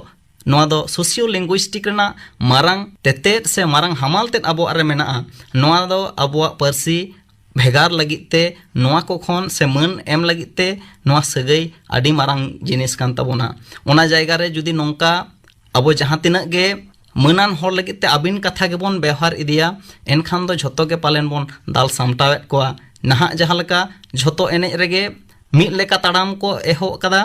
ᱱᱚᱣᱟ ᱫᱚ ᱥᱳᱥᱤᱭᱳ ᱞᱤᱝᱜᱩᱭᱥᱴᱤᱠ ᱨᱮᱱᱟᱜ ᱢᱟᱨᱟᱝ ᱛᱮᱛᱮᱫ ᱥᱮ ᱢᱟᱨᱟᱝ ᱦᱟᱢᱟᱞ ᱛᱮᱫ ᱟᱵᱚᱣᱟᱜ ᱨᱮ ᱢᱮᱱᱟᱜᱼᱟ᱾ ᱱᱚᱣᱟ ᱫᱚ ᱟᱵᱚᱣᱟᱜ ᱯᱟᱹᱨᱥᱤ ᱵᱷᱮᱜᱟᱨ ᱞᱟᱹᱜᱤᱫ ᱛᱮ, ᱱᱚᱣᱟ ᱠᱚ ᱠᱷᱚᱱ ᱥᱮ ᱢᱟᱹᱱ ᱮᱢ ᱞᱟᱹᱜᱤᱫ ᱛᱮ ᱱᱚᱣᱟ ᱥᱟᱹᱜᱟᱹᱭ ᱟᱹᱰᱤ ᱢᱟᱨᱟᱝ ᱡᱤᱱᱤᱥ ᱠᱟᱱ ᱛᱟᱵᱚᱱᱟ᱾ ᱚᱱᱟ ᱡᱟᱭᱜᱟ ᱨᱮ ᱡᱩᱫᱤ ᱱᱚᱝᱠᱟ ᱟᱵᱚ ᱡᱟᱦᱟᱸ ᱛᱤᱱᱟᱹᱜ ᱜᱮ ᱢᱟᱹᱱᱟᱱ ᱦᱚᱲ ᱞᱟᱹᱜᱤᱫ ᱛᱮ ᱟᱹᱵᱤᱱ ᱠᱟᱛᱷᱟ ᱜᱮᱵᱚᱱ ᱵᱮᱣᱦᱟᱨ ᱤᱫᱤᱭᱟ, ᱮᱱᱠᱷᱟᱱ ᱫᱚ ᱡᱷᱚᱛᱚ ᱜᱮ ᱯᱟᱞᱮᱱ ᱵᱚᱱ ᱫᱟᱞ ᱥᱟᱢᱴᱟᱣᱮᱫ ᱠᱚᱣᱟ᱾ ᱱᱟᱦᱟᱜ ᱡᱟᱦᱟᱸ ᱞᱮᱠᱟ ᱡᱷᱚᱛᱚ ᱮᱱᱮᱡ ᱨᱮᱜᱮ ᱢᱤᱫ ᱞᱮᱠᱟ ᱛᱟᱲᱟᱢ ᱠᱚ ᱮᱦᱚᱵ ᱟᱠᱟᱫᱟ,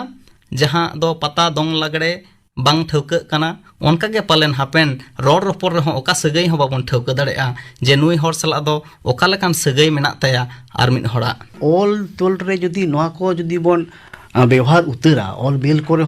ᱡᱟᱦᱟᱸ ᱫᱚ ᱯᱟᱛᱟ ᱫᱚᱝ ᱞᱟᱜᱽᱲᱮ ᱵᱟᱝ ᱴᱷᱟᱹᱣᱠᱟᱹᱜ ᱠᱟᱱᱟ, ᱚᱱᱠᱟ ᱜᱮ ᱯᱟᱞᱮᱱ ᱦᱟᱯᱮᱱ ᱨᱚᱲ ᱨᱚᱯᱚᱲ ᱨᱮᱦᱚᱸ ᱚᱠᱟ ᱥᱟᱹᱜᱟᱹᱭ ᱦᱚᱸ ᱵᱟᱵᱚᱱ ᱴᱷᱟᱹᱣᱠᱟᱹ ᱫᱟᱲᱮᱭᱟᱜᱼᱟ ᱡᱮ ᱱᱩᱭ ᱦᱚᱲ ᱥᱟᱞᱟᱜ ᱫᱚ ᱚᱠᱟ ᱞᱮᱠᱟᱱ ᱥᱟᱹᱜᱟᱹᱭ ᱢᱮᱱᱟᱜ ᱛᱟᱭᱟ ᱟᱨ ᱢᱤᱫ ᱦᱚᱲᱟᱜ᱾ ᱚᱞ ᱛᱚᱞ ᱨᱮ ᱡᱩᱫᱤ ᱱᱚᱣᱟ ᱠᱚ ᱡᱩᱫᱤ ᱵᱚᱱ, ᱟ, ᱵᱮᱣᱦᱟᱨ ᱩᱛᱟᱹᱨᱟ, ᱚᱞ ᱵᱤᱞ ᱠᱚᱨᱮ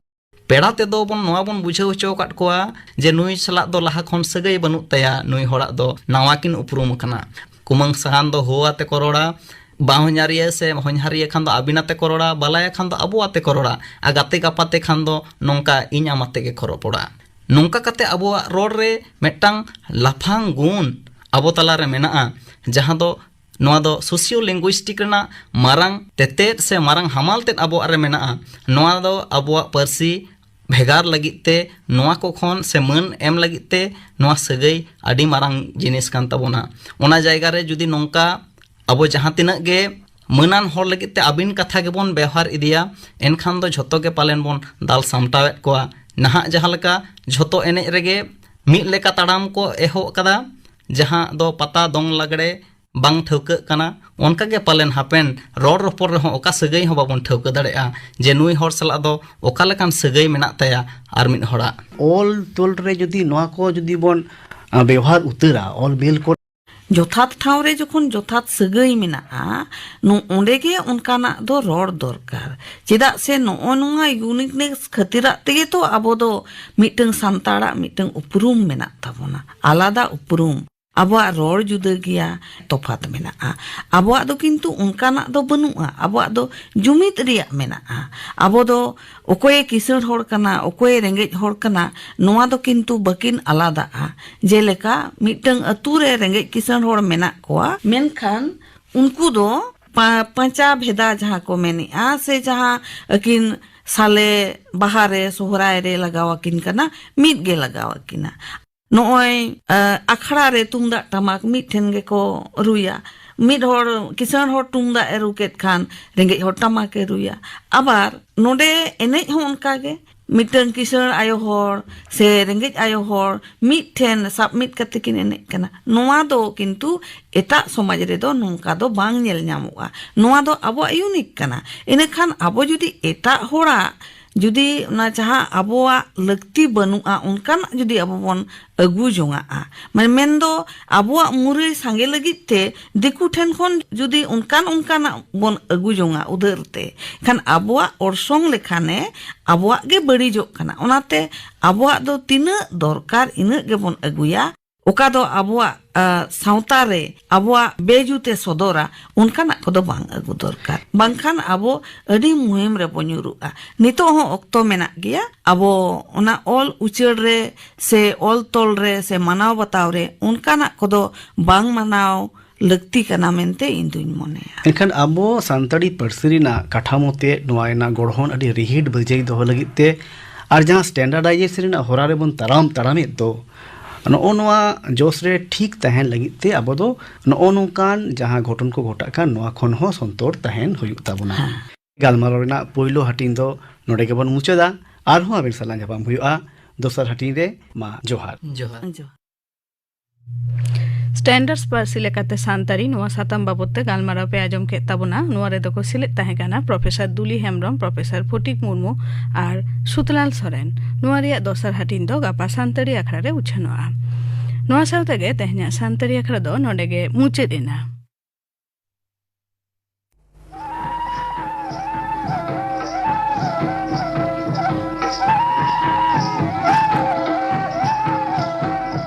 ᱯᱮᱲᱟ ᱛᱮᱫᱚ ᱵᱚᱱ ᱱᱚᱣᱟ ᱵᱚᱱ ᱵᱩᱡᱷᱟᱹᱣ ᱦᱚᱪᱚ ᱟᱠᱟᱫ ᱠᱚᱣᱟ ᱡᱮ ᱱᱩᱭ ᱥᱟᱞᱟᱜ ᱫᱚ ᱞᱟᱦᱟ ᱠᱷᱚᱱ ᱥᱟᱹᱜᱟᱹᱭ ᱵᱟᱹᱱᱩᱜ ᱛᱟᱭᱟ, ᱱᱩᱭ ᱦᱚᱲᱟᱜ ᱫᱚ ᱱᱟᱣᱟ ᱠᱤᱱ ᱩᱯᱨᱩᱢ ᱟᱠᱟᱱᱟ᱾ ᱠᱩᱢᱟᱹᱝ ᱥᱟᱦᱟᱱ ᱫᱚ ᱦᱳ ᱟᱛᱮ ᱠᱚ ᱨᱚᱲᱟ, ᱵᱟᱦᱚᱧᱦᱟᱨᱤᱭᱟᱹ ᱥᱮ ᱦᱚᱧᱦᱟᱨᱤᱭᱟᱹ ᱠᱷᱟᱱ ᱫᱚ ᱟᱹᱵᱤᱱ ᱟᱛᱮ ᱠᱚ ᱨᱚᱲᱟ, ᱵᱟᱞᱟᱭᱟ ᱠᱷᱟᱱ ᱫᱚ ᱟᱵᱚ ᱟᱛᱮ ᱠᱚ ᱨᱚᱲᱟ, ᱟᱨ ᱜᱟᱛᱮ ᱜᱟᱯᱟᱛᱮ ᱠᱷᱟᱱ ᱫᱚ ᱱᱚᱝᱠᱟ ᱤᱧ ᱟᱢ ᱟᱛᱮ ᱜᱮ ᱠᱚ ᱨᱚᱯᱚᱲᱟ᱾ ᱱᱚᱝᱠᱟ ᱠᱟᱛᱮ ᱟᱵᱚᱣᱟᱜ ᱨᱚᱲ ᱨᱮ ᱢᱤᱫᱴᱟᱝ ᱞᱟᱯᱷᱟᱝ ᱜᱩᱱ ᱟᱵᱚ ᱛᱟᱞᱟᱨᱮ ᱢᱮᱱᱟᱜᱼᱟ, ᱡᱟᱦᱟᱸ ᱫᱚ ᱱᱚᱣᱟ ᱫᱚ ᱥᱳᱥᱤᱭᱳ ᱞᱤᱝᱜᱩᱭᱥᱴᱤᱠ ᱨᱮᱱᱟᱜ ᱢᱟᱨᱟᱝ ᱛᱮᱛᱮᱫ ᱥᱮ ᱢᱟᱨᱟᱝ ᱦᱟᱢᱟᱞ ᱛᱮᱫ ᱟᱵᱚᱣᱟᱜ ᱨᱮ ᱢᱮᱱᱟᱜᱼᱟ᱾ ᱱᱚᱣᱟ ᱫᱚ ᱟᱵᱚᱣᱟᱜ ᱯᱟᱹᱨᱥᱤ ᱵᱷᱮᱜᱟᱨ ᱞᱟᱹᱜᱤᱫ ᱛᱮ, ᱱᱚᱣᱟ ᱠᱚ ᱠᱷᱚᱱ ᱥᱮ ᱢᱟᱹᱱ ᱮᱢ ᱞᱟᱹᱜᱤᱫ ᱛᱮ ᱱᱚᱣᱟ ᱥᱟᱹᱜᱟᱹᱭ ᱟᱹᱰᱤ ᱢᱟᱨᱟᱝ ᱡᱤᱱᱤᱥ ᱠᱟᱱ ᱛᱟᱵᱚᱱᱟ᱾ ᱚᱱᱟ ᱡᱟᱭᱜᱟ ᱨᱮ ᱡᱩᱫᱤ ᱱᱚᱝᱠᱟ ᱟᱵᱚ ᱡᱟᱦᱟᱸ ᱛᱤᱱᱟᱹᱜ ᱜᱮ ᱢᱟᱹᱱᱟᱱ ᱦᱚᱲ ᱞᱟᱹᱜᱤᱫ ᱛᱮ ᱟᱹᱵᱤᱱ ᱠᱟᱛᱷᱟ ᱜᱮᱵᱚᱱ ᱵᱮᱣᱦᱟᱨ ᱤᱫᱤᱭᱟ, ᱮᱱᱠᱷᱟᱱ ᱫᱚ ᱡᱷᱚᱛᱚ ᱜᱮ ᱯᱟᱞᱮᱱ ᱵᱚᱱ ᱫᱟᱞ ᱥᱟᱢᱴᱟᱣᱮᱫ ᱠᱚᱣᱟ᱾ ᱱᱟᱦᱟᱜ ᱡᱟᱦᱟᱸ ᱞᱮᱠᱟ ᱡᱷᱚᱛᱚ ᱮᱱᱮᱡ ᱨᱮᱜᱮ ᱢᱤᱫ ᱞᱮᱠᱟ ᱛᱟᱲᱟᱢ ᱠᱚ ᱮᱦᱚᱵ ᱟᱠᱟᱫᱟ, ᱡᱟᱦᱟᱸ ᱫᱚ ᱯᱟᱛᱟ, ᱫᱚᱝ, ᱞᱟᱜᱽᱲᱮ ᱵᱟᱝ ᱴᱷᱟᱹᱣᱠᱟᱹᱜ ᱠᱟᱱᱟ᱾ ᱚᱱᱠᱟ ᱜᱮ ᱯᱟᱞᱮᱱ ᱦᱟᱯᱮᱱ ᱨᱚᱲ ᱨᱚᱯᱚᱲ ᱨᱮᱦᱚᱸ ᱚᱠᱟ ᱥᱟᱹᱜᱟᱹᱭ ᱦᱚᱸ ᱵᱟᱵᱚᱱ ᱴᱷᱟᱹᱣᱠᱟᱹ ᱫᱟᱲᱮᱭᱟᱜᱼᱟ ᱡᱮ ᱱᱩᱭ ᱦᱚᱲ ᱥᱟᱞᱟᱜ ᱫᱚ ᱚᱠᱟ ᱞᱮᱠᱟᱱ ᱥᱟᱹᱜᱟᱹᱭ ᱢᱮᱱᱟᱜ ᱛᱟᱭᱟ ᱟᱨ ᱢᱤᱫ ᱦᱚᱲᱟᱜ᱾ ᱚᱞ ᱛᱚᱞ ᱨᱮ ᱡᱩᱫᱤ ᱱᱚᱣᱟ ᱠᱚ ᱡᱩᱫᱤ ᱵᱚᱱ, ᱟ, ᱵᱮᱣᱦᱟᱨ ᱩᱛᱟᱹᱨᱟ, ᱚᱞ ᱵᱤᱞ ᱠᱚ᱾ ᱡᱚᱛᱷᱟᱛ ᱴᱷᱟᱶ ᱨᱮ ᱡᱚᱠᱷᱚᱱ ᱡᱚᱛᱷᱟᱛ ᱥᱟᱹᱜᱟᱹᱭ ᱢᱮᱱᱟᱜᱼᱟ, ᱱᱚ-, ᱚᱸᱰᱮ ᱜᱮ ᱚᱱᱠᱟᱱᱟᱜ ᱫᱚ ᱨᱚᱲ ᱫᱚᱨᱠᱟᱨ᱾ ᱪᱮᱫᱟᱜ ᱥᱮ ᱱᱚᱜᱼᱚ ᱱᱚᱣᱟ ᱤᱭᱩᱱᱤᱠᱱᱮᱥ ᱠᱷᱟᱹᱛᱤᱨᱟᱜ ᱛᱮᱜᱮ ᱛᱚ ᱟᱵᱚ ᱫᱚ ᱢᱤᱫᱴᱟᱝ ᱥᱟᱱᱛᱟᱲᱟᱜ ᱢᱤᱫᱴᱟᱝ ᱩᱯᱨᱩᱢ ᱢᱮᱱᱟᱜ ᱛᱟᱵᱚᱱᱟ, ᱟᱞᱟᱫᱟ ᱩᱯᱨᱩᱢ᱾ ᱟᱵᱚᱣᱟᱜ ᱨᱚᱲ ᱡᱩᱫᱟᱹ ᱜᱮᱭᱟ, ᱛᱚᱯᱷᱟᱛ ᱢᱮᱱᱟᱜᱼᱟ᱾ ᱟᱵᱚᱣᱟᱜ ᱫᱚ ᱠᱤᱱᱛᱩ ᱚᱱᱠᱟᱱᱟᱜ ᱫᱚ ᱵᱟᱹᱱᱩᱜᱼᱟ᱾ ᱟᱵᱚᱣᱟᱜ ᱫᱚ ᱡᱩᱢᱤᱫ ᱨᱮᱭᱟᱜ ᱢᱮᱱᱟᱜᱼᱟ᱾ ᱟᱵᱚ ᱫᱚ ᱚᱠᱚᱭᱮ ᱠᱤᱥᱟᱹᱬ ᱦᱚᱲ ᱠᱟᱱᱟ, ᱚᱠᱚᱭᱮ ᱨᱮᱸᱜᱮᱡ ᱦᱚᱲ ᱠᱟᱱᱟ, ᱱᱚᱣᱟ ᱫᱚ ᱠᱤᱱᱛᱩ ᱵᱟᱹᱠᱤᱱ ᱟᱞᱟᱫᱟᱜᱼᱟ᱾ ᱡᱮᱞᱮᱠᱟ ᱢᱤᱫᱴᱟᱝ ᱟᱹᱛᱩ ᱨᱮ ᱨᱮᱸᱜᱮᱡ ᱠᱤᱥᱟᱹᱬ ᱦᱚᱲ ᱢᱮᱱᱟᱜ ᱠᱚᱣᱟ, ᱢᱮᱱᱠᱷᱟᱱ ᱩᱱᱠᱩ ᱫᱚ ᱯᱟ-, ᱯᱟᱸᱪᱟ ᱵᱷᱮᱫᱟ ᱡᱟᱦᱟᱸ ᱠᱚ ᱢᱮᱱᱮᱜᱼᱟ, ᱥᱮ ᱡᱟᱦᱟᱸ ᱟᱹᱠᱤᱱ ᱥᱟᱞᱮ ᱵᱟᱦᱟ ᱨᱮ ᱥᱚᱦᱨᱟᱭ ᱨᱮ ᱞᱟᱜᱟᱣ ᱟᱹᱠᱤᱱ ᱠᱟᱱᱟ, ᱢᱤᱫ ᱜᱮ ᱞᱟᱜᱟᱣ ᱟᱹᱠᱤᱱᱟ᱾ ᱱᱚᱜᱼᱚᱭ, ᱟ, ᱟᱠᱷᱲᱟ ᱨᱮ ᱛᱩᱢᱫᱟᱜ ᱴᱟᱢᱟᱠ ᱢᱤᱫ ᱴᱷᱮᱱ ᱜᱮᱠᱚ ᱨᱩᱭᱟ᱾ ᱢᱤᱫ ᱦᱚᱲ, ᱠᱤᱥᱟᱹᱬ ᱦᱚᱲ ᱛᱩᱢᱫᱟᱜ ᱮ ᱨᱩ ᱠᱮᱫ ᱠᱷᱟᱱ, ᱨᱮᱸᱜᱮᱡ ᱦᱚᱲ ᱴᱟᱢᱟᱠ ᱮ ᱨᱩᱭᱟ᱾ ᱟᱵᱟᱨ ᱱᱚᱰᱮ ᱮᱱᱮᱡ ᱦᱚᱸ ᱚᱱᱠᱟ ᱜᱮ, ᱢᱤᱫᱴᱟᱝ ᱠᱤᱥᱟᱹᱬ ᱟᱭᱳ ᱦᱚᱲ ᱥᱮ ᱨᱮᱸᱜᱮᱡ ᱟᱭᱳ ᱦᱚᱲ ᱢᱤᱫ ᱴᱷᱮᱱ ᱥᱟᱵ ᱢᱤᱫ ᱠᱟᱛᱮ ᱠᱤᱱ ᱮᱱᱮᱡ ᱠᱟᱱᱟ᱾ ᱱᱚᱣᱟ ᱫᱚ ᱠᱤᱱᱛᱩ ᱮᱴᱟᱜ ᱥᱚᱢᱟᱡᱽ ᱨᱮᱫᱚ ᱱᱚᱝᱠᱟ ᱫᱚ ᱵᱟᱝ ᱧᱮᱞ ᱧᱟᱢᱚᱜᱼᱟ᱾ ᱱᱚᱣᱟ ᱫᱚ ᱟᱵᱚᱣᱟᱜ ᱤᱭᱩᱱᱤᱠ ᱠᱟᱱᱟ᱾ ᱤᱱᱟᱹᱠᱷᱟᱱ ᱟᱵᱚ ᱡᱩᱫᱤ ᱮᱴᱟᱜ ᱦᱚᱲᱟᱜ ᱡᱩᱫᱤ ᱚᱱᱟ ᱡᱟᱦᱟᱸ ᱟᱵᱚᱣᱟᱜ ᱞᱟᱹᱠᱛᱤ ᱵᱟᱹᱱᱩᱜᱼᱟ, ᱚᱱᱠᱟᱱᱟᱜ ᱡᱩᱫᱤ ᱟᱵᱚ ᱵᱚᱱ ᱟᱹᱜᱩ ᱡᱚᱝᱟᱜᱼᱟ, ᱢᱟᱱᱮ ᱢᱮᱱᱫᱚ ᱟᱵᱚᱣᱟᱜ ᱢᱩᱨᱟᱹᱭ ᱥᱟᱸᱜᱮ ᱞᱟᱹᱜᱤᱫ ᱛᱮ ᱫᱤᱠᱩ ᱴᱷᱮᱱ ᱠᱷᱚᱱ ᱡᱩᱫᱤ ᱚᱱᱠᱟᱱ ᱚᱱᱠᱟᱱᱟᱜ ᱵᱚᱱ ᱟᱹᱜᱩ ᱡᱚᱝᱟ ᱩᱫᱷᱟᱹᱨ ᱛᱮ, ᱠᱷᱟᱱ ᱟᱵᱚᱣᱟᱜ ᱚᱨᱥᱚᱝ ᱞᱮᱠᱷᱟᱱᱮ ᱟᱵᱚᱣᱟᱜ ᱜᱮ ᱵᱟᱹᱲᱤᱡᱚᱜ ᱠᱟᱱᱟ᱾ ᱚᱱᱟᱛᱮ ᱟᱵᱚᱣᱟᱜ ᱫᱚ ᱛᱤᱱᱟᱹᱜ ᱫᱚᱨᱠᱟᱨ ᱤᱱᱟᱹᱜ ᱜᱮᱵᱚᱱ ᱟᱹᱜᱩᱭᱟ᱾ ᱚᱠᱟ ᱫᱚ ᱟᱵᱚᱣᱟᱜ, ᱟ, ᱥᱟᱶᱛᱟ ᱨᱮ ᱟᱵᱚᱣᱟᱜ ᱵᱮᱡᱩᱛᱮ ᱥᱚᱫᱚᱨᱟ, ᱚᱱᱠᱟᱱᱟᱜ ᱠᱚᱫᱚ ᱵᱟᱝ ᱟᱹᱜᱩ ᱫᱚᱨᱠᱟᱨ᱾ ᱵᱟᱝᱠᱷᱟᱱ ᱟᱵᱚ ᱟᱹᱰᱤ ᱢᱩᱦᱤᱢ ᱨᱮᱵᱚ ᱧᱩᱨᱩᱜᱼᱟ᱾ ᱱᱤᱛᱚᱜ ᱦᱚᱸ ᱚᱠᱛᱚ ᱢᱮᱱᱟᱜ ᱜᱮᱭᱟ᱾ ᱟᱵᱚ ᱚᱱᱟ ᱚᱞ ᱩᱪᱟᱹᱲ ᱨᱮ ᱥᱮ ᱚᱞ ᱛᱚᱞ ᱨᱮ ᱥᱮ ᱢᱟᱱᱟᱣ ᱵᱟᱛᱟᱣ ᱨᱮ ᱚᱱᱠᱟᱱᱟᱜ ᱠᱚᱫᱚ ᱵᱟᱝ ᱢᱟᱱᱟᱣ ᱞᱟᱹᱠᱛᱤ ᱠᱟᱱᱟ ᱢᱮᱱᱛᱮ ᱤᱧ ᱫᱩᱧ ᱢᱚᱱᱮᱭᱟ᱾ ᱮᱱᱠᱷᱟᱱ ᱟᱵᱚ ᱥᱟᱱᱛᱟᱲᱤ ᱯᱟᱹᱨᱥᱤ ᱨᱮᱱᱟᱜ ᱠᱟᱴᱷᱟᱢᱳ ᱛᱮ ᱱᱚᱣᱟ ᱨᱮᱱᱟᱜ ᱜᱚᱲᱦᱚᱱ ᱟᱹᱰᱤ ᱨᱤᱦᱤᱴ ᱵᱟᱹᱡᱟᱹᱭ ᱫᱚᱦᱚ ᱞᱟᱹᱜᱤᱫ ᱛᱮ ᱟᱨ ᱡᱟᱦᱟᱸ ᱥᱴᱮᱱᱰᱟᱨᱰᱟᱭᱡᱮᱥᱚᱱ ᱨᱮᱱᱟᱜ ᱦᱚᱨᱟ ᱨᱮᱵᱚᱱ ᱛᱟᱲᱟᱢ, ᱛᱟᱲᱟᱢᱮᱫ ᱫᱚ, ᱱᱚᱜᱼᱚ ᱱᱚᱣᱟ ᱡᱚᱥ ᱨᱮ ᱴᱷᱤᱠ ᱛᱟᱦᱮᱱ ᱞᱟᱹᱜᱤᱫ ᱛᱮ ᱟᱵᱚ ᱫᱚ ᱱᱚᱜᱼᱚ ᱱᱚᱝᱠᱟᱱ ᱡᱟᱦᱟᱸ ᱜᱷᱚᱴᱚᱱ ᱠᱚ ᱜᱷᱚᱴᱟᱜ ᱠᱟᱱ, ᱱᱚᱣᱟ ᱠᱷᱚᱱ ᱦᱚᱸ ᱥᱚᱱᱛᱚᱨ ᱛᱟᱦᱮᱱ ᱦᱩᱭᱩᱜ ᱛᱟᱵᱚᱱᱟ᱾ ᱦᱮᱸ᱾ ᱜᱟᱞᱢᱟᱨᱟᱣ ᱨᱮᱱᱟᱜ ᱯᱳᱭᱞᱳ ᱦᱟᱹᱴᱤᱧ ᱫᱚ ᱱᱚᱰᱮ ᱜᱮᱵᱚᱱ ᱢᱩᱪᱟᱹᱫᱟ᱾ ᱟᱨᱦᱚᱸ ᱟᱵᱮᱱ ᱥᱟᱞᱟᱜ ᱧᱟᱯᱟᱢ ᱦᱩᱭᱩᱜᱼᱟ ᱫᱚᱥᱟᱨ ᱦᱟᱹᱴᱤᱧ ᱨᱮ᱾ ᱢᱟ ᱡᱚᱦᱟᱨ᱾ ᱡᱚᱦᱟᱨ᱾ ᱡᱚᱦᱟᱨ᱾ ᱥᱴᱮᱱᱰᱟᱨᱰᱥ ᱯᱟᱹᱨᱥᱤ ᱞᱮᱠᱟᱛᱮ ᱥᱟᱱᱛᱟᱲᱤ, ᱱᱚᱣᱟ ᱥᱟᱛᱟᱢ ᱵᱟᱵᱚᱛ ᱛᱮ ᱜᱟᱞᱢᱟᱨᱟᱣ ᱯᱮ ᱟᱸᱡᱚᱢ ᱠᱮᱫ ᱛᱟᱵᱚᱱᱟ᱾ ᱱᱚᱣᱟ ᱨᱮᱫᱚ ᱠᱚ ᱥᱮᱞᱮᱫ ᱛᱟᱦᱮᱸ ᱠᱟᱱᱟ ᱯᱨᱚᱯᱷᱮᱥᱚᱨ ᱫᱩᱞᱤ ᱦᱮᱢᱵᱨᱚᱢ, ᱯᱨᱚᱯᱷᱮᱥᱚᱨ ᱯᱷᱚᱴᱤᱠ ᱢᱩᱨᱢᱩ ᱟᱨ ᱥᱩᱛᱞᱟᱞ ᱥᱚᱨᱮᱱ᱾ ᱱᱚᱣᱟ ᱨᱮᱭᱟᱜ ᱫᱚᱥᱟᱨ ᱦᱟᱹᱴᱤᱧ ᱫᱚ ᱜᱟᱯᱟ ᱥᱟᱱᱛᱟᱲᱤ ᱟᱠᱷᱲᱟ ᱨᱮ ᱩᱪᱷᱟᱹᱱᱚᱜᱼᱟ᱾ ᱱᱚᱣᱟ ᱥᱟᱶ ᱛᱮᱜᱮ ᱛᱮᱦᱮᱧᱟᱜ ᱥᱟᱱᱛᱟᱲᱤ ᱟᱠᱷᱲᱟ ᱫᱚ ᱱᱚᱰᱮ ᱜᱮ ᱢᱩᱪᱟᱹᱫ ᱮᱱᱟ᱾